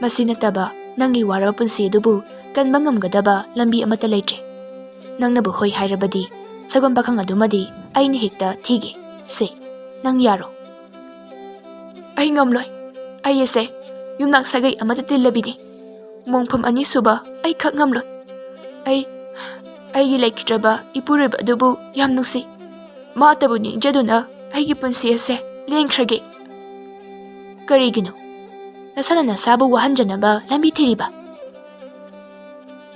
ꯃꯁꯤ ꯅꯠꯇꯕ ꯅꯪꯒꯤ ꯋꯥꯔꯕ ꯄꯨꯟꯁꯤ ꯑꯗꯨꯕꯨ ꯀꯟꯕ ꯉꯝꯒꯗꯕ ꯂꯝꯕꯤ ꯑꯃꯠꯇ ꯂꯩꯇ꯭ꯔꯦ꯫ ꯅꯪꯅꯕꯨ ꯍꯣꯏ ꯍꯥꯏꯔꯕꯗꯤ ꯁꯒꯣꯜ ꯄꯥꯈꯪ ꯑꯗꯨꯃꯗꯤ ꯑꯩꯅ ꯍꯦꯛꯇ ꯊꯤꯒꯦ꯫ ꯁꯦ, ꯅꯪ ꯌꯥꯔꯣ? ꯑꯩ ꯉꯝꯂꯣꯏ꯫ ꯑꯩ ꯑꯁꯦ ꯌꯨꯝꯅꯥꯛ ꯁꯥꯒꯩ ꯑꯃꯗ ꯇꯤꯜꯂꯕꯤꯅꯤ꯫ ꯃꯣꯡꯐꯝ ꯑꯅꯤꯁꯨꯕ ꯑꯩꯈꯛ ꯉꯝꯂꯣꯏ꯫ ꯑꯩ, ꯑꯩꯒꯤ ꯂꯩꯈꯤꯗ꯭ꯔꯕ ꯏꯄꯨꯔꯣꯏꯕ ꯑꯗꯨꯕꯨ ꯌꯥꯝ ꯅꯨꯡꯁꯤ꯫ ꯃꯥꯇꯕꯨ ꯅꯤꯡꯖꯗꯨꯅ ꯑꯩꯒꯤ ꯄꯨꯟꯁꯤ ꯑꯁꯦ ꯂꯦꯟꯈ꯭ꯔꯒꯦ꯫ ꯀꯔꯤꯒꯤꯅꯣ? ꯅꯁꯥꯅ ꯅꯁꯥꯕꯨ ꯋꯥꯍꯟꯖꯅꯕ ꯂꯝꯕꯤ ꯊꯤꯔꯤꯕ?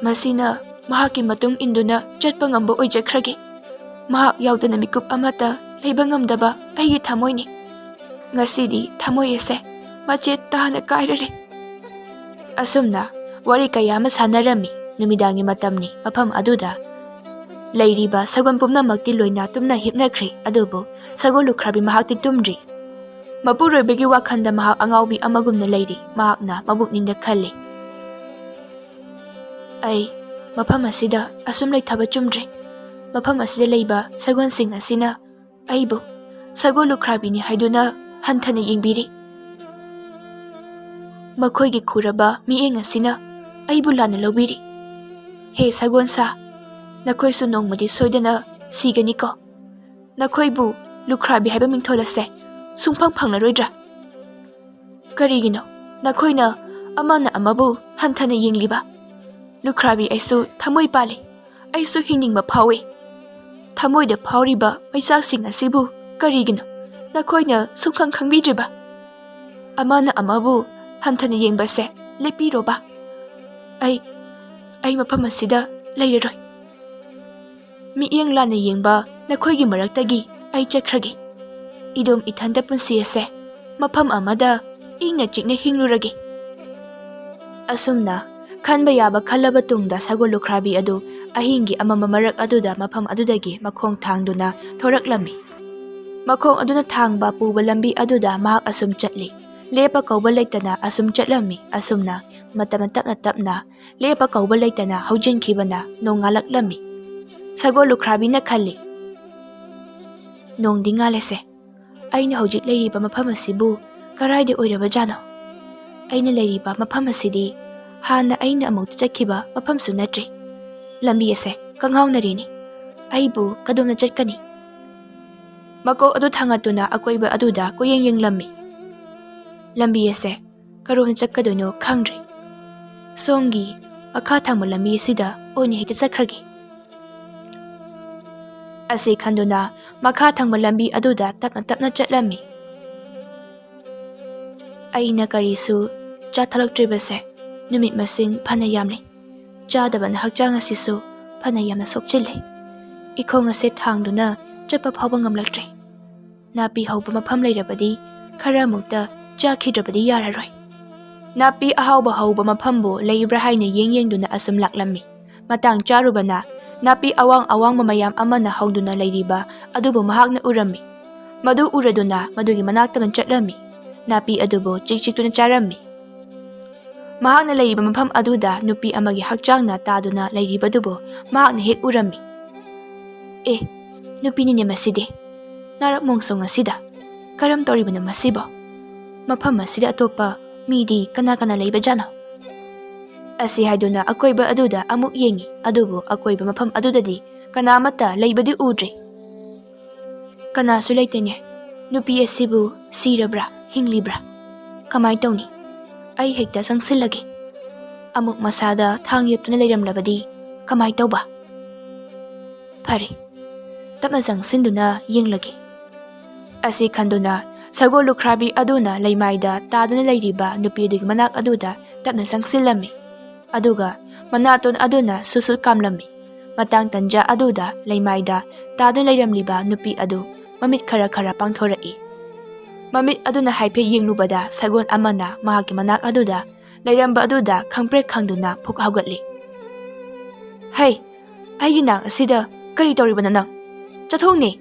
ꯃꯁꯤꯅ ꯃꯍꯥꯛꯀꯤ ꯃꯇꯨꯡ ꯏꯟꯗꯨꯅ ꯆꯠꯄ ꯉꯝꯕ ꯑꯣꯏꯖꯈ꯭ꯔꯒꯦ꯫ ꯃꯍꯥꯛ ꯌꯥꯎꯗꯅ ꯃꯤꯀꯨꯞ ꯑꯃꯠꯇ ꯂꯩꯕ ꯉꯝꯗꯕ ꯑꯩꯒꯤ ꯊꯃꯣꯏꯅꯤ꯫ ꯉꯁꯤꯗꯤ ꯊꯃꯣꯏ ꯑꯁꯦ ꯃꯆꯦꯠ ꯇꯥꯅ ꯀꯥꯏꯔꯔꯦ꯫ ꯑꯁꯨꯝꯅ ꯋꯥꯔꯤ ꯀꯌꯥ ꯑꯃ ꯁꯥꯟꯅꯔꯝꯃꯤ꯫ ꯅꯨꯃꯤꯗꯥꯡꯒꯤ ꯃꯇꯝꯅꯤ꯫ ꯃꯐꯝ ꯑꯗꯨꯗ ꯂꯩꯔꯤꯕ ꯁꯒꯣꯜ ꯄꯨꯝꯅꯃꯛꯇꯤ ꯂꯣꯏꯅ ꯇꯨꯝꯅ ꯍꯤꯞꯅꯈ꯭ꯔꯦ꯫ ꯑꯗꯨꯕꯨ ꯁꯒꯣꯜ ꯂꯨꯈ꯭ꯔꯥꯕꯤ ꯃꯍꯥꯛꯇꯤ ꯇꯨꯝꯗ꯭ꯔꯤ꯫ ꯃꯄꯨꯔꯣꯏꯕꯒꯤ ꯋꯥꯈꯜꯗ ꯃꯍꯥꯛ ꯑꯉꯥꯎꯕꯤ ꯑꯃꯒꯨꯝꯅ ꯂꯩꯔꯤ꯫ ꯃꯍꯥꯛꯅ ꯃꯕꯨꯛꯅꯤꯡꯗ ꯈꯜꯂꯤ, "ꯑꯩ ꯃꯐꯝ ꯑꯁꯤꯗ ꯑꯁꯨꯝ ꯂꯩꯊꯕ ꯆꯨꯝꯗ꯭ꯔꯦ꯫ ꯃꯐꯝ ꯑꯁꯤꯗ ꯂꯩꯕ ꯁꯒꯣꯜꯁꯤꯡ ꯑꯁꯤꯅ ꯑꯩꯕꯨ ꯁꯒꯣꯜ ꯂꯨꯈ꯭ꯔꯥꯕꯤꯅꯤ ꯍꯥꯏꯗꯨꯅ ꯍꯟꯊꯅ ꯌꯦꯡꯕꯤꯔꯤ꯫ ꯃꯈꯣꯏꯒꯤ ꯈꯨꯔꯕ ꯃꯤꯠꯌꯦꯡ ꯑꯁꯤꯅ ꯑꯩꯕꯨ ꯂꯥꯟꯅ ꯂꯧꯕꯤꯔꯤ꯫ ꯍꯦ ꯁꯒꯣꯜ ꯁꯥ, ꯅꯈꯣꯏꯁꯨ ꯅꯣꯡꯃꯗꯤ ꯁꯣꯏꯗꯅ ꯁꯤꯒꯅꯤꯀꯣ꯫ ꯅꯈꯣꯏꯕꯨ ꯂꯨꯈ꯭ꯔꯥꯕꯤ ꯍꯥꯏꯕ ꯃꯤꯡꯊꯣꯜ ꯑꯁꯦ ꯁꯨꯡꯐꯪ ꯐꯪꯂꯔꯣꯏꯗ꯭ꯔꯥ? ꯀꯔꯤꯒꯤꯅꯣ ꯅꯈꯣꯏꯅ ꯑꯃꯅ ꯑꯃꯕꯨ ꯍꯟꯊꯅ ꯌꯦꯡꯂꯤꯕ? ꯂꯨꯈ꯭ꯔꯥꯕꯤ, ꯑꯩꯁꯨ ꯊꯃꯣꯏ ꯄꯥꯜꯂꯤ꯫ ꯑꯩꯁꯨ ꯍꯤꯡꯅꯤꯡꯕ ꯐꯥꯎꯏ꯫ ꯊꯃꯣꯏꯗ ꯐꯥꯎꯔꯤꯕ ꯃꯩꯆꯥꯛꯁꯤꯡ ꯑꯁꯤꯕꯨ ꯀꯔꯤꯒꯤꯅꯣ ꯅꯈꯣꯏꯅ ꯁꯨꯡꯈꯪ ꯈꯪꯕꯤꯗ꯭ꯔꯤꯕ? ꯑꯃꯅ ꯑꯃꯕꯨ ꯍꯟꯊꯅ ꯌꯦꯡꯕꯁꯦ ꯂꯦꯞꯄꯤꯔꯣꯕ꯫ ꯑꯩ, ꯑꯩ ꯃꯐꯝ ꯑꯁꯤꯗ ꯂꯩꯔꯔꯣꯏ꯫" ꯃꯤꯠꯌꯦꯡ ꯂꯥꯟꯅ ꯌꯦꯡꯕ ꯅꯈꯣꯏꯒꯤ ꯃꯔꯛꯇꯒꯤ ꯑꯩ ꯆꯠꯈ꯭ꯔꯒꯦ꯫ ꯏꯗꯣꯝ ꯏꯊꯟꯇ ꯄꯨꯟꯁꯤ ꯑꯁꯦ ꯃꯐꯝ ꯑꯃꯗ ꯏꯪꯅ ꯆꯤꯛꯅ ꯍꯤꯡꯂꯨꯔꯒꯦ꯫ ꯑꯁꯨꯝꯅ ꯈꯟꯕ ꯌꯥꯕ ꯈꯜꯂꯕ ꯇꯨꯡꯗ ꯁꯒꯣꯜ ꯂꯨꯈ꯭ꯔꯥꯕꯤ ꯑꯗꯨ ꯑꯍꯤꯡꯒꯤ ꯑꯃꯝꯕ ꯃꯔꯛ ꯑꯗꯨꯗ ꯃꯐꯝ ꯑꯗꯨꯗꯒꯤ ꯃꯈꯣꯡ ꯊꯥꯡꯗꯨꯅ ꯊꯣꯔꯛꯂꯝꯃꯤ꯫ ꯃꯈꯣꯡ ꯑꯗꯨꯅ ꯊꯥꯡꯕ ꯄꯨꯕ ꯂꯝꯕꯤ ꯑꯗꯨꯗ ꯃꯍꯥꯛ ꯑꯁꯨꯝ ꯆꯠꯂꯤ꯫ ꯂꯦꯞꯄ ꯀꯧꯕ ꯂꯩꯇꯅ ꯑꯁꯨꯝ ꯆꯠꯂꯝꯃꯤ꯫ ꯑꯁꯨꯝꯅ ꯃꯇꯝꯅ ꯇꯞꯅ ꯇꯞꯅ ꯂꯦꯞꯄ ꯀꯧꯕ ꯂꯩꯇꯅ ꯍꯧꯖꯤꯟꯈꯤꯕꯅ ꯅꯣꯡꯉꯥꯜꯂꯛꯂꯝꯃꯤ꯫ ꯁꯒꯣꯜ ꯂꯨꯈ꯭ꯔꯥꯕꯤꯅ ꯈꯜꯂꯤ, "ꯅꯣꯡꯗꯤ ꯉꯥꯜꯂꯦꯁꯦ꯫ ꯑꯩꯅ ꯍꯧꯖꯤꯛ ꯂꯩꯔꯤꯕ ꯃꯐꯝ ꯑꯁꯤꯕꯨ ꯀꯔꯥꯏꯗ ꯑꯣꯏꯔꯕꯖꯥꯠꯅꯣ? ꯑꯩꯅ ꯂꯩꯔꯤꯕ ꯃꯐꯝ ꯑꯁꯤꯗꯤ ꯍꯥꯟꯅ ꯑꯩꯅ ꯑꯃꯨꯛꯇ ꯆꯠꯈꯤꯕ ꯃꯐꯝꯁꯨ ꯅꯠꯇ꯭ꯔꯤ꯫ ꯂꯝꯕꯤ ꯑꯁꯦ ꯀꯪꯉꯥꯎꯅꯔꯤꯅꯤ꯫ ꯑꯩꯕꯨ ꯀꯗꯣꯝꯅ ꯆꯠꯀꯅꯤ?" ꯃꯀꯣꯛ ꯑꯗꯨ ꯊꯥꯡꯒꯠꯇꯨꯅ ꯑꯀꯣꯏꯕ ꯑꯗꯨꯗ ꯀꯣꯏꯌꯦꯡ ꯌꯦꯡꯂꯝꯃꯤ꯫ ꯂꯝꯕꯤ ꯑꯁꯦ ꯀꯔꯣꯝꯗ ꯆꯠꯀꯗꯣꯏꯅꯣ ꯈꯪꯗ꯭ꯔꯦ꯫ ꯁꯣꯝꯒꯤ ꯃꯈꯥ ꯊꯪꯕ ꯂꯝꯕꯤ ꯑꯁꯤꯗ ꯑꯣꯏꯅ ꯍꯦꯛꯇ ꯆꯠꯈ꯭ꯔꯒꯦ꯫ ꯑꯁꯤ ꯈꯟꯗꯨꯅ ꯃꯈꯥ ꯊꯪꯕ ꯂꯝꯕꯤ ꯑꯗꯨꯗ ꯇꯞꯅ ꯇꯞꯅ ꯆꯠꯂꯝꯃꯤ꯫ ꯑꯩꯅ ꯀꯔꯤꯁꯨ ꯆꯥꯊꯠꯂꯛꯇ꯭ꯔꯤꯕꯁꯦ ꯅꯨꯃꯤꯠ ꯃꯁꯤꯡ ꯐꯅ ꯌꯥꯝꯂꯦ꯫ ꯆꯥꯗꯕꯅ ꯍꯛꯆꯥꯡ ꯑꯁꯤꯁꯨ ꯐꯅ ꯌꯥꯝꯅ ꯁꯣꯛꯆꯤꯜꯂꯦ꯫ ꯏꯈꯣꯡ ꯑꯁꯦ ꯊꯥꯡꯗꯨꯅ ꯆꯠꯄ ꯐꯥꯎꯕ ꯉꯝꯂꯛꯇ꯭ꯔꯦ꯫ ꯅꯥꯄꯤ ꯍꯧꯕ ꯃꯐꯝ ꯂꯩꯔꯕꯗꯤ ꯈꯔ ꯑꯃꯨꯛꯇ ꯆꯥꯈꯤꯗ꯭ꯔꯕꯗꯤ ꯌꯥꯔꯔꯣꯏ꯫ ꯅꯥꯄꯤ ꯑꯍꯥꯎꯕ ꯍꯧꯕ ꯃꯐꯝꯕꯨ ꯂꯩꯕ꯭ꯔꯥ ꯍꯥꯏꯅ ꯌꯦꯡ ꯌꯦꯡꯗꯨꯅ ꯑꯁꯨꯝ ꯂꯥꯛꯂꯝꯃꯤ꯫ ꯃꯇꯥꯡ ꯆꯥꯔꯨꯕꯅ ꯅꯥꯄꯤ ꯑꯋꯥꯡ ꯑꯋꯥꯡꯕ ꯃꯌꯥꯝ ꯑꯃꯅ ꯍꯧꯗꯨꯅ ꯂꯩꯔꯤꯕ ꯑꯗꯨꯕꯨ ꯃꯍꯥꯛꯅ ꯎꯔꯝꯃꯤ꯫ ꯃꯗꯨ ꯎꯔꯗꯨꯅ ꯃꯗꯨꯒꯤ ꯃꯅꯥꯛꯇ ꯆꯠꯂꯝꯃꯤ꯫ ꯅꯥꯄꯤ ꯑꯗꯨꯕꯨ ꯆꯤꯛ ꯆꯤꯛꯇꯨꯅ ꯆꯥꯔꯝꯃꯤ꯫ ꯃꯍꯥꯛꯅ ꯂꯩꯔꯤꯕ ꯃꯐꯝ ꯑꯗꯨꯗ ꯅꯨꯄꯤ ꯑꯃꯒꯤ ꯍꯛꯆꯥꯡꯅ ꯇꯥꯗꯨꯅ ꯂꯩꯔꯤꯕꯗꯨꯕꯨ ꯃꯍꯥꯛꯅ ꯍꯦꯛ ꯎꯔꯝꯃꯤ꯫ "ꯑꯦ, ꯅꯨꯄꯤꯅꯤꯅꯦ ꯃꯁꯤꯗꯤ꯫ ꯅꯥꯔꯛ ꯃꯣꯡꯁꯣꯡ ꯑꯁꯤꯗ ꯀꯔꯝ ꯇꯧꯔꯤꯕꯅꯣ ꯃꯁꯤꯕꯣ? ꯃꯐꯝ ꯑꯁꯤꯗ ꯑꯇꯣꯞꯄ ꯃꯤꯗꯤ ꯀꯅꯥ ꯀꯅꯥ ꯂꯩꯕꯖꯥꯠꯅꯣ?" ꯑꯁꯤ ꯍꯥꯏꯗꯨꯅ ꯑꯀꯣꯏꯕ ꯑꯗꯨꯗ ꯑꯃꯨꯛ ꯌꯦꯡꯉꯤ, ꯑꯗꯨꯕꯨ ꯑꯀꯣꯏꯕ ꯃꯐꯝ ꯑꯗꯨꯗꯗꯤ ꯀꯅꯥ ꯑꯃꯠꯇ ꯂꯩꯕꯗꯤ ꯎꯗ꯭ꯔꯦ꯫ "ꯀꯅꯥꯁꯨ ꯂꯩꯇꯦꯅꯦ꯫ ꯅꯨꯄꯤ ꯑꯁꯤꯕꯨ ꯁꯤꯔꯕ꯭ꯔꯥ, ꯍꯤꯡꯂꯤꯕ꯭ꯔꯥ? ꯀꯃꯥꯏ ꯇꯧꯅꯤ? ꯑꯩ ꯍꯦꯛꯇ ꯆꯪꯁꯤꯜꯂꯒꯦ꯫ ꯑꯃꯨꯛ ꯃꯁꯥꯗ ꯊꯥꯡ ꯌꯦꯞꯇꯨꯅ ꯂꯩꯔꯝꯂꯕꯗꯤ ꯀꯃꯥꯏ ꯇꯧꯕ? ꯐꯔꯦ, ꯇꯞꯅ ꯆꯪꯁꯤꯟꯗꯨꯅ ꯌꯦꯡꯂꯒꯦ꯫" ꯑꯁꯤ ꯈꯟꯗꯨꯅ ꯁꯒꯣꯜ ꯂꯨꯈ꯭ꯔꯥꯕꯤ ꯑꯗꯨꯅ ꯂꯩꯃꯥꯏꯗ ꯇꯥꯗꯨꯅ ꯂꯩꯔꯤꯕ ꯅꯨꯄꯤ ꯑꯗꯨꯒꯤ ꯃꯅꯥꯛ ꯑꯗꯨꯗ ꯇꯞꯅ ꯆꯪꯁꯤꯜꯂꯝꯃꯤ꯫ ꯑꯗꯨꯒ ꯃꯅꯥꯇꯣꯟ ꯑꯗꯨꯅ ꯁꯨꯠ ꯁꯨꯠ ꯀꯥꯝꯂꯝꯃꯤ꯫ ꯃꯇꯥꯡ ꯇꯟꯖꯥ ꯑꯗꯨꯗ ꯂꯩꯃꯥꯏꯗ ꯇꯥꯗꯨꯅ ꯂꯩꯔꯝꯂꯤꯕ ꯅꯨꯄꯤ ꯑꯗꯨ ꯃꯃꯤꯠ ꯈꯔ ꯈꯔ ꯄꯥꯡꯊꯣꯔꯛꯏ꯫ ꯃꯃꯤꯠ ꯑꯗꯨꯅ ꯍꯥꯏꯐꯦꯠ ꯌꯦꯡꯂꯨꯕꯗ ꯁꯒꯣꯜ ꯑꯃꯅ ꯃꯍꯥꯛꯀꯤ ꯃꯅꯥꯛ ꯑꯗꯨꯗ ꯂꯩꯔꯝꯕ ꯑꯗꯨꯗ ꯈꯪꯄ꯭ꯔꯦꯛ ꯈꯪꯗꯨꯅ ꯐꯨꯛ ꯍꯧꯒꯠꯂꯤ꯫ "ꯍꯩ, ꯑꯩꯒꯤ ꯅꯥꯛ ꯑꯁꯤꯗ ꯀꯔꯤ ꯇꯧꯔꯤꯕꯅꯣ ꯅꯪ? ꯆꯠꯊꯣꯛꯅꯦ!"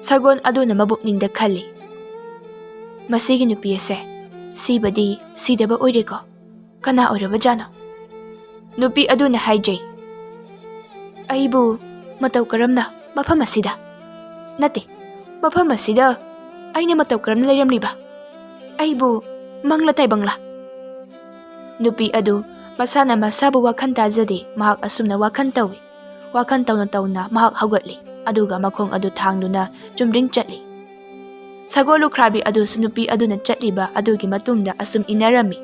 ꯁꯒꯣꯜ ꯑꯗꯨꯅ ꯃꯕꯨꯛꯅꯤꯡꯗ ꯈꯜꯂꯤ, "ꯃꯁꯤꯒꯤ ꯅꯨꯄꯤ ꯑꯁꯦ ꯁꯤꯕꯗꯤ ꯁꯤꯗꯕ ꯑꯣꯏꯔꯦꯀꯣ? ꯀꯅꯥ ꯑꯣꯏꯔꯕꯖꯥꯠꯅꯣ?" ꯅꯨꯄꯤ ꯑꯗꯨꯅ ꯍꯥꯏꯖꯩ, "ꯑꯩꯕꯨ ꯃꯇꯧ ꯀꯔꯝꯅ ꯃꯐꯝ ꯑꯁꯤꯗ? ꯅꯠꯇꯦ, ꯃꯐꯝ ꯑꯁꯤꯗ ꯑꯩꯅ ꯃꯇꯧ ꯀꯔꯝꯅ ꯂꯩꯔꯝꯂꯤꯕ? ꯑꯩꯕꯨ ꯃꯪꯂ ꯇꯥꯏꯕꯪꯂ?" ꯅꯨꯄꯤ ꯑꯗꯨ ꯃꯁꯥꯅ ꯃꯁꯥꯕꯨ ꯋꯥꯈꯜ ꯇꯥꯖꯗꯦ꯫ ꯃꯍꯥꯛ ꯑꯁꯨꯝꯅ ꯋꯥꯈꯜ ꯇꯧꯏ꯫ ꯋꯥꯈꯜ ꯇꯧꯅ ꯇꯧꯅ ꯃꯍꯥꯛ ꯍꯧꯒꯠꯂꯤ, ꯑꯗꯨꯒ ꯃꯈꯣꯡ ꯑꯗꯨ ꯊꯥꯡꯗꯨꯅ ꯆꯨꯝꯗ꯭ꯔꯤꯡ ꯆꯠꯂꯤ꯫ ꯁꯒꯣꯜ ꯂꯨꯈ꯭ꯔꯥꯕꯤ ꯑꯗꯨꯁꯨ ꯅꯨꯄꯤ ꯑꯗꯨꯅ ꯆꯠꯂꯤꯕ ꯑꯗꯨꯒꯤ ꯃꯇꯨꯡꯗ ꯑꯁꯨꯝ ꯏꯟꯅꯔꯝꯃꯤ꯫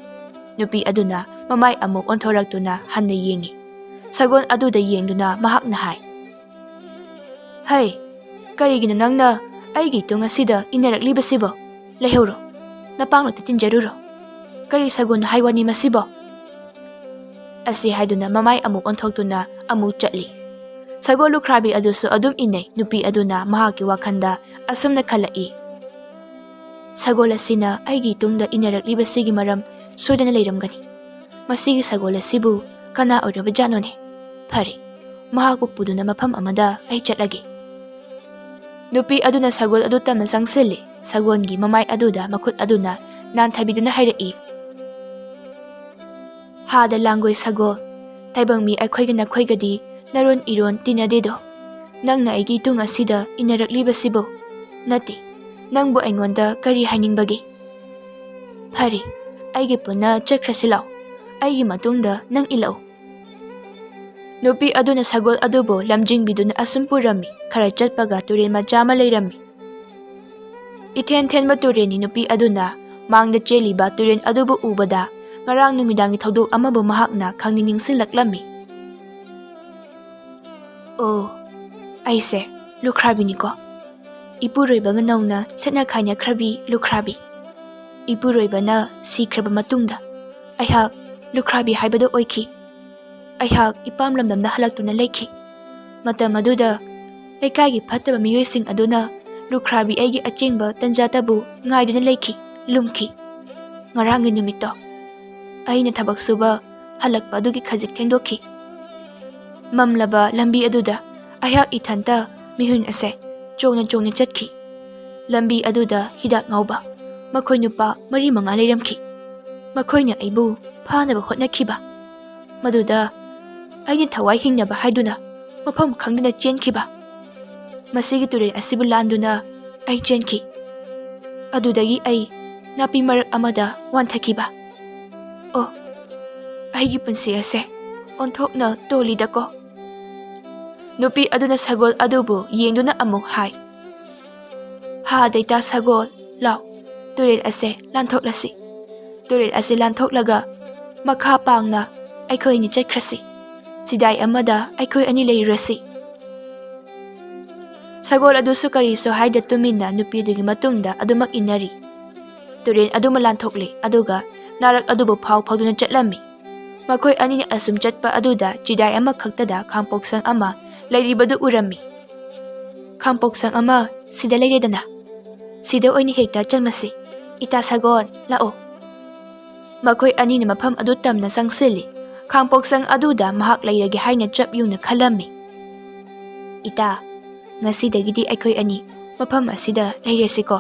ꯅꯨꯄꯤ ꯑꯗꯨꯅ ꯃꯃꯥꯏ ꯑꯃꯨꯛ ꯑꯣꯟꯊꯣꯔꯛꯇꯨꯅ ꯍꯟꯅ ꯌꯦꯡꯉꯤ꯫ ꯁꯒꯣꯜ ꯑꯗꯨꯗ ꯌꯦꯡꯗꯨꯅ ꯃꯍꯥꯛꯅ ꯍꯥꯏ, "ꯍꯩ, ꯀꯔꯤꯒꯤꯅꯣ ꯅꯪꯅ ꯑꯩꯒꯤ ꯏꯇꯨꯡ ꯑꯁꯤꯗ ꯏꯟꯅꯔꯛꯂꯤꯕꯁꯤꯕꯣ? ꯂꯩꯍꯧꯔꯣ, ꯅꯄꯥꯡꯂꯣꯠꯇ ꯇꯤꯟꯖꯔꯨꯔꯣ꯫ ꯀꯔꯤ ꯁꯒꯣꯜ ꯍꯥꯏ ꯋꯥꯅꯤ ꯃꯁꯤꯕꯣ?" ꯑꯁꯤ ꯍꯥꯏꯗꯨꯅ ꯃꯃꯥꯏ ꯑꯃꯨꯛ ꯑꯣꯟꯊꯣꯛꯇꯨꯅ ꯑꯃꯨꯛ ꯆꯠꯂꯤ꯫ ꯁꯒꯣꯜ ꯂꯨꯈ꯭ꯔꯥꯕꯤ ꯑꯗꯨꯁꯨ ꯑꯗꯨꯝ ꯏꯟꯅꯩ꯫ ꯅꯨꯄꯤ ꯑꯗꯨꯅ ꯃꯍꯥꯛꯀꯤ ꯋꯥꯈꯜꯗ ꯑꯁꯨꯝꯅ ꯈꯜꯂꯛꯏ, "ꯁꯒꯣꯜ ꯑꯁꯤꯅ ꯑꯩꯒꯤ ꯏꯇꯨꯡꯗ ꯏꯟꯅꯔꯛꯂꯤꯕꯁꯤꯒꯤ ꯃꯔꯝ ꯁꯣꯏꯗꯅ ꯂꯩꯔꯝꯒꯅꯤ꯫ ꯃꯁꯤꯒꯤ ꯁꯒꯣꯜ ꯑꯁꯤꯕꯨ ꯀꯅꯥ ꯑꯣꯏꯔꯕꯖꯥꯠꯅꯣꯅꯦ? ꯐꯔꯦ, ꯃꯍꯥꯛꯄꯨ ꯄꯨꯗꯨꯅ ꯃꯐꯝ ꯑꯃꯗ ꯑꯩ ꯆꯠꯂꯒꯦ꯫" ꯅꯨꯄꯤ ꯑꯗꯨꯅ ꯁꯒꯣꯜ ꯑꯗꯨ ꯇꯝꯅ ꯆꯪꯁꯤꯜꯂꯤ꯫ ꯁꯒꯣꯜꯒꯤ ꯃꯃꯥꯏ ꯑꯗꯨꯗ ꯃꯈꯨꯠ ꯑꯗꯨꯅ ꯅꯥꯟꯊꯕꯤꯗꯨꯅ ꯍꯥꯏꯔꯛꯏ, "ꯍꯥꯗ ꯂꯥꯡꯒꯣꯏ ꯁꯒꯣꯜ, ꯇꯥꯏꯕꯪ ꯃꯤ ꯑꯩꯈꯣꯏꯒ ꯅꯈꯣꯏꯒꯗꯤ ꯅꯔꯣꯟ ꯏꯔꯣꯟ ꯇꯤꯟꯅꯗꯦꯗꯣ꯫ ꯅꯪꯅ ꯑꯩꯒꯤ ꯏꯇꯨꯡ ꯑꯁꯤꯗ ꯏꯟꯅꯔꯛꯂꯤꯕꯁꯤꯕꯨ? ꯅꯠꯇꯦ, ꯅꯪꯕꯨ ꯑꯩꯉꯣꯟꯗ ꯀꯔꯤ ꯍꯥꯏꯅꯤꯡꯕꯒꯦ? ꯐꯔꯦ, ꯑꯩꯒꯤ ꯄꯨꯟꯅ ꯆꯠꯈ꯭ꯔꯁꯤ ꯂꯥꯎ꯫ ꯑꯩꯒꯤ ꯃꯇꯨꯡꯗ ꯅꯪ ꯏꯜꯂꯛꯎ꯫" ꯅꯨꯄꯤ ꯑꯗꯨꯅ ꯁꯒꯣꯜ ꯑꯗꯨꯕꯨ ꯂꯝꯖꯤꯡꯕꯤꯗꯨꯅ ꯑꯁꯨꯝ ꯄꯨꯔꯝꯃꯤ꯫ ꯈꯔ ꯆꯠꯄꯒ ꯇꯨꯔꯦꯜ ꯃꯆꯥ ꯑꯃ ꯂꯩꯔꯝꯃꯤ꯫ ꯏꯊꯦꯟ ꯊꯦꯟꯕ ꯇꯨꯔꯦꯜꯅꯤ꯫ ꯅꯨꯄꯤ ꯑꯗꯨꯅ ꯃꯥꯡꯗ ꯆꯦꯜꯂꯤꯕ ꯇꯨꯔꯦꯜ ꯑꯗꯨꯕꯨ ꯎꯕꯗ ꯉꯔꯥꯡ ꯅꯨꯃꯤꯗꯥꯡꯒꯤ ꯊꯧꯗꯣꯛ ꯑꯃꯕꯨ ꯃꯍꯥꯛꯅ ꯈꯪꯅꯤꯡ ꯅꯤꯡꯁꯤꯡꯂꯛꯂꯝꯃꯤ꯫ "ꯑꯣ, ꯑꯩꯁꯦ ꯂꯨꯈ꯭ꯔꯥꯕꯤꯅꯤꯀꯣ꯫ ꯏꯄꯨꯔꯣꯏꯕꯒ ꯅꯧꯅ ꯁꯦꯠꯅ ꯈꯥꯏꯅꯈ꯭ꯔꯕꯤ ꯂꯨꯈ꯭ꯔꯥꯕꯤ꯫ ꯏꯄꯨꯔꯣꯏꯕꯅ ꯁꯤꯈ꯭ꯔꯕ ꯃꯇꯨꯡꯗ ꯑꯩꯍꯥꯛ ꯂꯨꯈ꯭ꯔꯥꯕꯤ ꯍꯥꯏꯕꯗꯨ ꯑꯣꯏꯈꯤ꯫ ꯑꯩꯍꯥꯛ ꯏꯄꯥꯝ ꯂꯝꯗꯝꯗ ꯍꯜꯂꯛꯇꯨꯅ ꯂꯩꯈꯤ꯫ ꯃꯇꯝ ꯑꯗꯨꯗ ꯂꯩꯀꯥꯏꯒꯤ ꯐꯠꯇꯕ ꯃꯤꯑꯣꯏꯁꯤꯡ ꯑꯗꯨꯅ ꯂꯨꯈ꯭ꯔꯥꯕꯤ ꯑꯩꯒꯤ ꯑꯆꯦꯟꯕ ꯇꯟꯖꯥꯇꯕꯨ ꯉꯥꯏꯗꯨꯅ ꯂꯩꯈꯤ, ꯂꯨꯝꯈꯤ꯫ ꯉꯔꯥꯡꯒꯤ ꯅꯨꯃꯤꯠꯇꯣ ꯑꯩꯅ ꯊꯕꯛ ꯁꯨꯕ ꯍꯜꯂꯛꯄ ꯑꯗꯨꯒꯤ ꯈꯖꯤꯛ ꯊꯦꯡꯗꯣꯛꯈꯤ꯫ ꯃꯝꯂꯕ ꯂꯝꯕꯤ ꯑꯗꯨꯗ ꯑꯩꯍꯥꯛ ꯏꯊꯟꯇ ꯃꯤꯍꯨꯟ ꯑꯁꯦ ꯆꯣꯡꯅ ꯆꯣꯡꯅ ꯆꯠꯈꯤ꯫ ꯂꯝꯕꯤ ꯑꯗꯨꯗ ꯍꯤꯗꯥꯛ ꯉꯥꯎꯕ ꯃꯈꯣꯏ ꯅꯨꯄꯥ ꯃꯔꯤ ꯃꯉꯥ ꯂꯩꯔꯝꯈꯤ꯫ ꯃꯈꯣꯏꯅ ꯑꯩꯕꯨ ꯐꯥꯅꯕ ꯍꯣꯠꯅꯈꯤꯕ꯫ ꯃꯗꯨꯗ ꯑꯩꯅ ꯊꯋꯥꯏ ꯍꯤꯡꯅꯕ ꯍꯥꯏꯗꯨꯅ ꯃꯐꯝ ꯈꯪꯗꯅ ꯆꯦꯟꯈꯤꯕ꯫ ꯃꯁꯤꯒꯤ ꯇꯨꯔꯦꯜ ꯑꯁꯤꯕꯨ ꯂꯥꯟꯗꯨꯅ ꯑꯩ ꯆꯦꯟꯈꯤ꯫ ꯑꯗꯨꯗꯒꯤ ꯑꯩ ꯅꯥꯄꯤ ꯃꯔꯛ ꯑꯃꯗ ꯋꯥꯟꯊꯈꯤꯕ꯫ ꯑꯣ, ꯑꯩꯒꯤ ꯄꯨꯟꯁꯤ ꯑꯁꯦ ꯑꯣꯟꯊꯣꯛꯅ ꯇꯣꯜꯂꯤꯗꯀꯣ꯫ ꯅꯨꯄꯤ ꯑꯗꯨꯅ ꯁꯒꯣꯜ ꯑꯗꯨꯕꯨ ꯌꯦꯡꯗꯨꯅ ꯑꯃꯨꯛ ꯍꯥꯏ, "ꯍꯥ ꯗꯩꯇꯥ ꯁꯒꯣꯜ, ꯂꯥꯎ, ꯇꯨꯔꯦꯜ ꯑꯁꯦ ꯂꯥꯟꯊꯣꯛꯂꯁꯤ꯫ ꯇꯨꯔꯦꯜ ꯑꯁꯤ ꯂꯥꯟꯊꯣꯛꯂꯒ ꯃꯈꯥ ꯄꯥꯡꯅ ꯑꯩꯈꯣꯏ ꯑꯅꯤ ꯆꯠꯈ꯭ꯔꯁꯤ꯫ ꯆꯤꯗꯥꯏ ꯑꯃꯗ ꯑꯩꯈꯣꯏ ꯑꯅꯤ ꯂꯩꯔꯨꯔꯁꯤ꯫" ꯁꯒꯣꯜ ꯑꯗꯨꯁꯨ ꯀꯔꯤꯁꯨ ꯍꯥꯏꯗ ꯇꯨꯃꯤꯟꯅ ꯅꯨꯄꯤꯗꯨꯒꯤ ꯃꯇꯨꯡꯗ ꯑꯗꯨꯃꯛ ꯏꯟꯅꯔꯤ꯫ ꯇꯨꯔꯦꯜ ꯑꯗꯨꯃ ꯂꯥꯟꯊꯣꯛꯂꯤ, ꯑꯗꯨꯒ ꯅꯥꯔꯛ ꯑꯗꯨꯕꯨ ꯐꯥꯎ ꯐꯥꯎꯗꯨꯅ ꯆꯠꯂꯝꯃꯤ꯫ ꯃꯈꯣꯏ ꯑꯅꯤꯅ ꯑꯁꯨꯝ ꯆꯠꯄ ꯑꯗꯨꯗ ꯆꯤꯗꯥꯏ ꯑꯃꯈꯛꯇꯗ ꯈꯥꯡꯄꯣꯛꯁꯪ ꯑꯃ ꯂꯩꯔꯤꯕꯗꯨ ꯎꯔꯝꯃꯤ꯫ "ꯈꯥꯡꯄꯣꯛꯁꯪ ꯑꯃ ꯁꯤꯗ ꯂꯩꯔꯦꯗꯅ, ꯁꯤꯗ ꯑꯣꯏꯅ ꯍꯦꯛꯇ ꯆꯪꯂꯁꯤ꯫ ꯏꯇꯥ ꯁꯒꯣꯜ, ꯂꯥꯛꯑꯣ꯫" ꯃꯈꯣꯏ ꯑꯅꯤꯅ ꯃꯐꯝ ꯑꯗꯨ ꯇꯝꯅ ꯆꯪꯁꯤꯜꯂꯤ꯫ ꯈꯥꯡꯄꯣꯛꯁꯪ ꯑꯗꯨꯗ ꯃꯍꯥꯛ ꯂꯩꯔꯒꯦ ꯍꯥꯏꯅ ꯆꯞ ꯌꯨꯡꯅ ꯈꯜꯂꯝꯃꯤ꯫ "ꯏꯇꯥ, ꯉꯁꯤꯗꯒꯤꯗꯤ ꯑꯩꯈꯣꯏ ꯑꯅꯤ ꯃꯐꯝ ꯑꯁꯤꯗ ꯂꯩꯔꯁꯤꯀꯣ꯫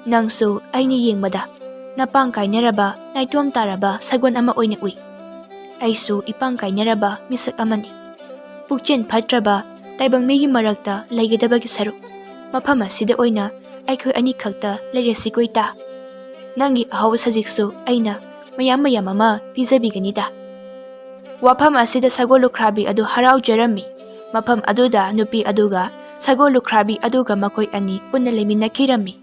ꯅꯪꯁꯨ ꯑꯩꯅ ꯌꯦꯡꯕꯗ ꯅꯄꯥꯡ ꯀꯥꯏꯅꯔꯕ, ꯅꯥꯏꯇꯣꯝ ꯇꯥꯔꯕ ꯁꯒꯣꯜ ꯑꯃ ꯑꯣꯏꯅ ꯎꯏ꯫ ꯑꯩꯁꯨ ꯏꯄꯥꯡ ꯀꯥꯏꯅꯔꯕ ꯃꯤꯁꯛ ꯑꯃꯅꯤ꯫ ꯄꯨꯛꯆꯦꯜ ꯐꯠꯇ꯭ꯔꯕ ꯇꯥꯏꯕꯪ ꯃꯤꯒꯤ ꯃꯔꯛꯇ ꯂꯩꯒꯗꯕꯒꯤ ꯁꯔꯨꯛ, ꯃꯐꯝ ꯑꯁꯤꯗ ꯑꯣꯏꯅ ꯑꯩꯈꯣꯏ ꯑꯅꯤꯈꯛꯇ ꯂꯩꯔꯁꯤꯀꯣ ꯏꯇꯥ꯫ ꯅꯪꯒꯤ ꯑꯍꯥꯎꯕ ꯁꯖꯤꯛꯁꯨ ꯑꯩꯅ ꯃꯌꯥꯝ ꯃꯌꯥꯝ ꯑꯃ ꯄꯤꯖꯕꯤꯒꯅꯤꯗ꯫" ꯋꯥꯐꯝ ꯑꯁꯤꯗ ꯁꯒꯣꯜ ꯂꯨꯈ꯭ꯔꯥꯕꯤ ꯑꯗꯨ ꯍꯔꯥꯎꯖꯔꯝꯃꯤ꯫ ꯃꯐꯝ ꯑꯗꯨꯗ ꯅꯨꯄꯤ ꯑꯗꯨꯒ ꯁꯒꯣꯜ ꯂꯨꯈ꯭ꯔꯥꯕꯤ ꯑꯗꯨꯒ ꯃꯈꯣꯏ ꯑꯅꯤ ꯄꯨꯟꯅ ꯂꯩꯃꯤꯟꯅꯈꯤꯔꯝꯃꯤ꯫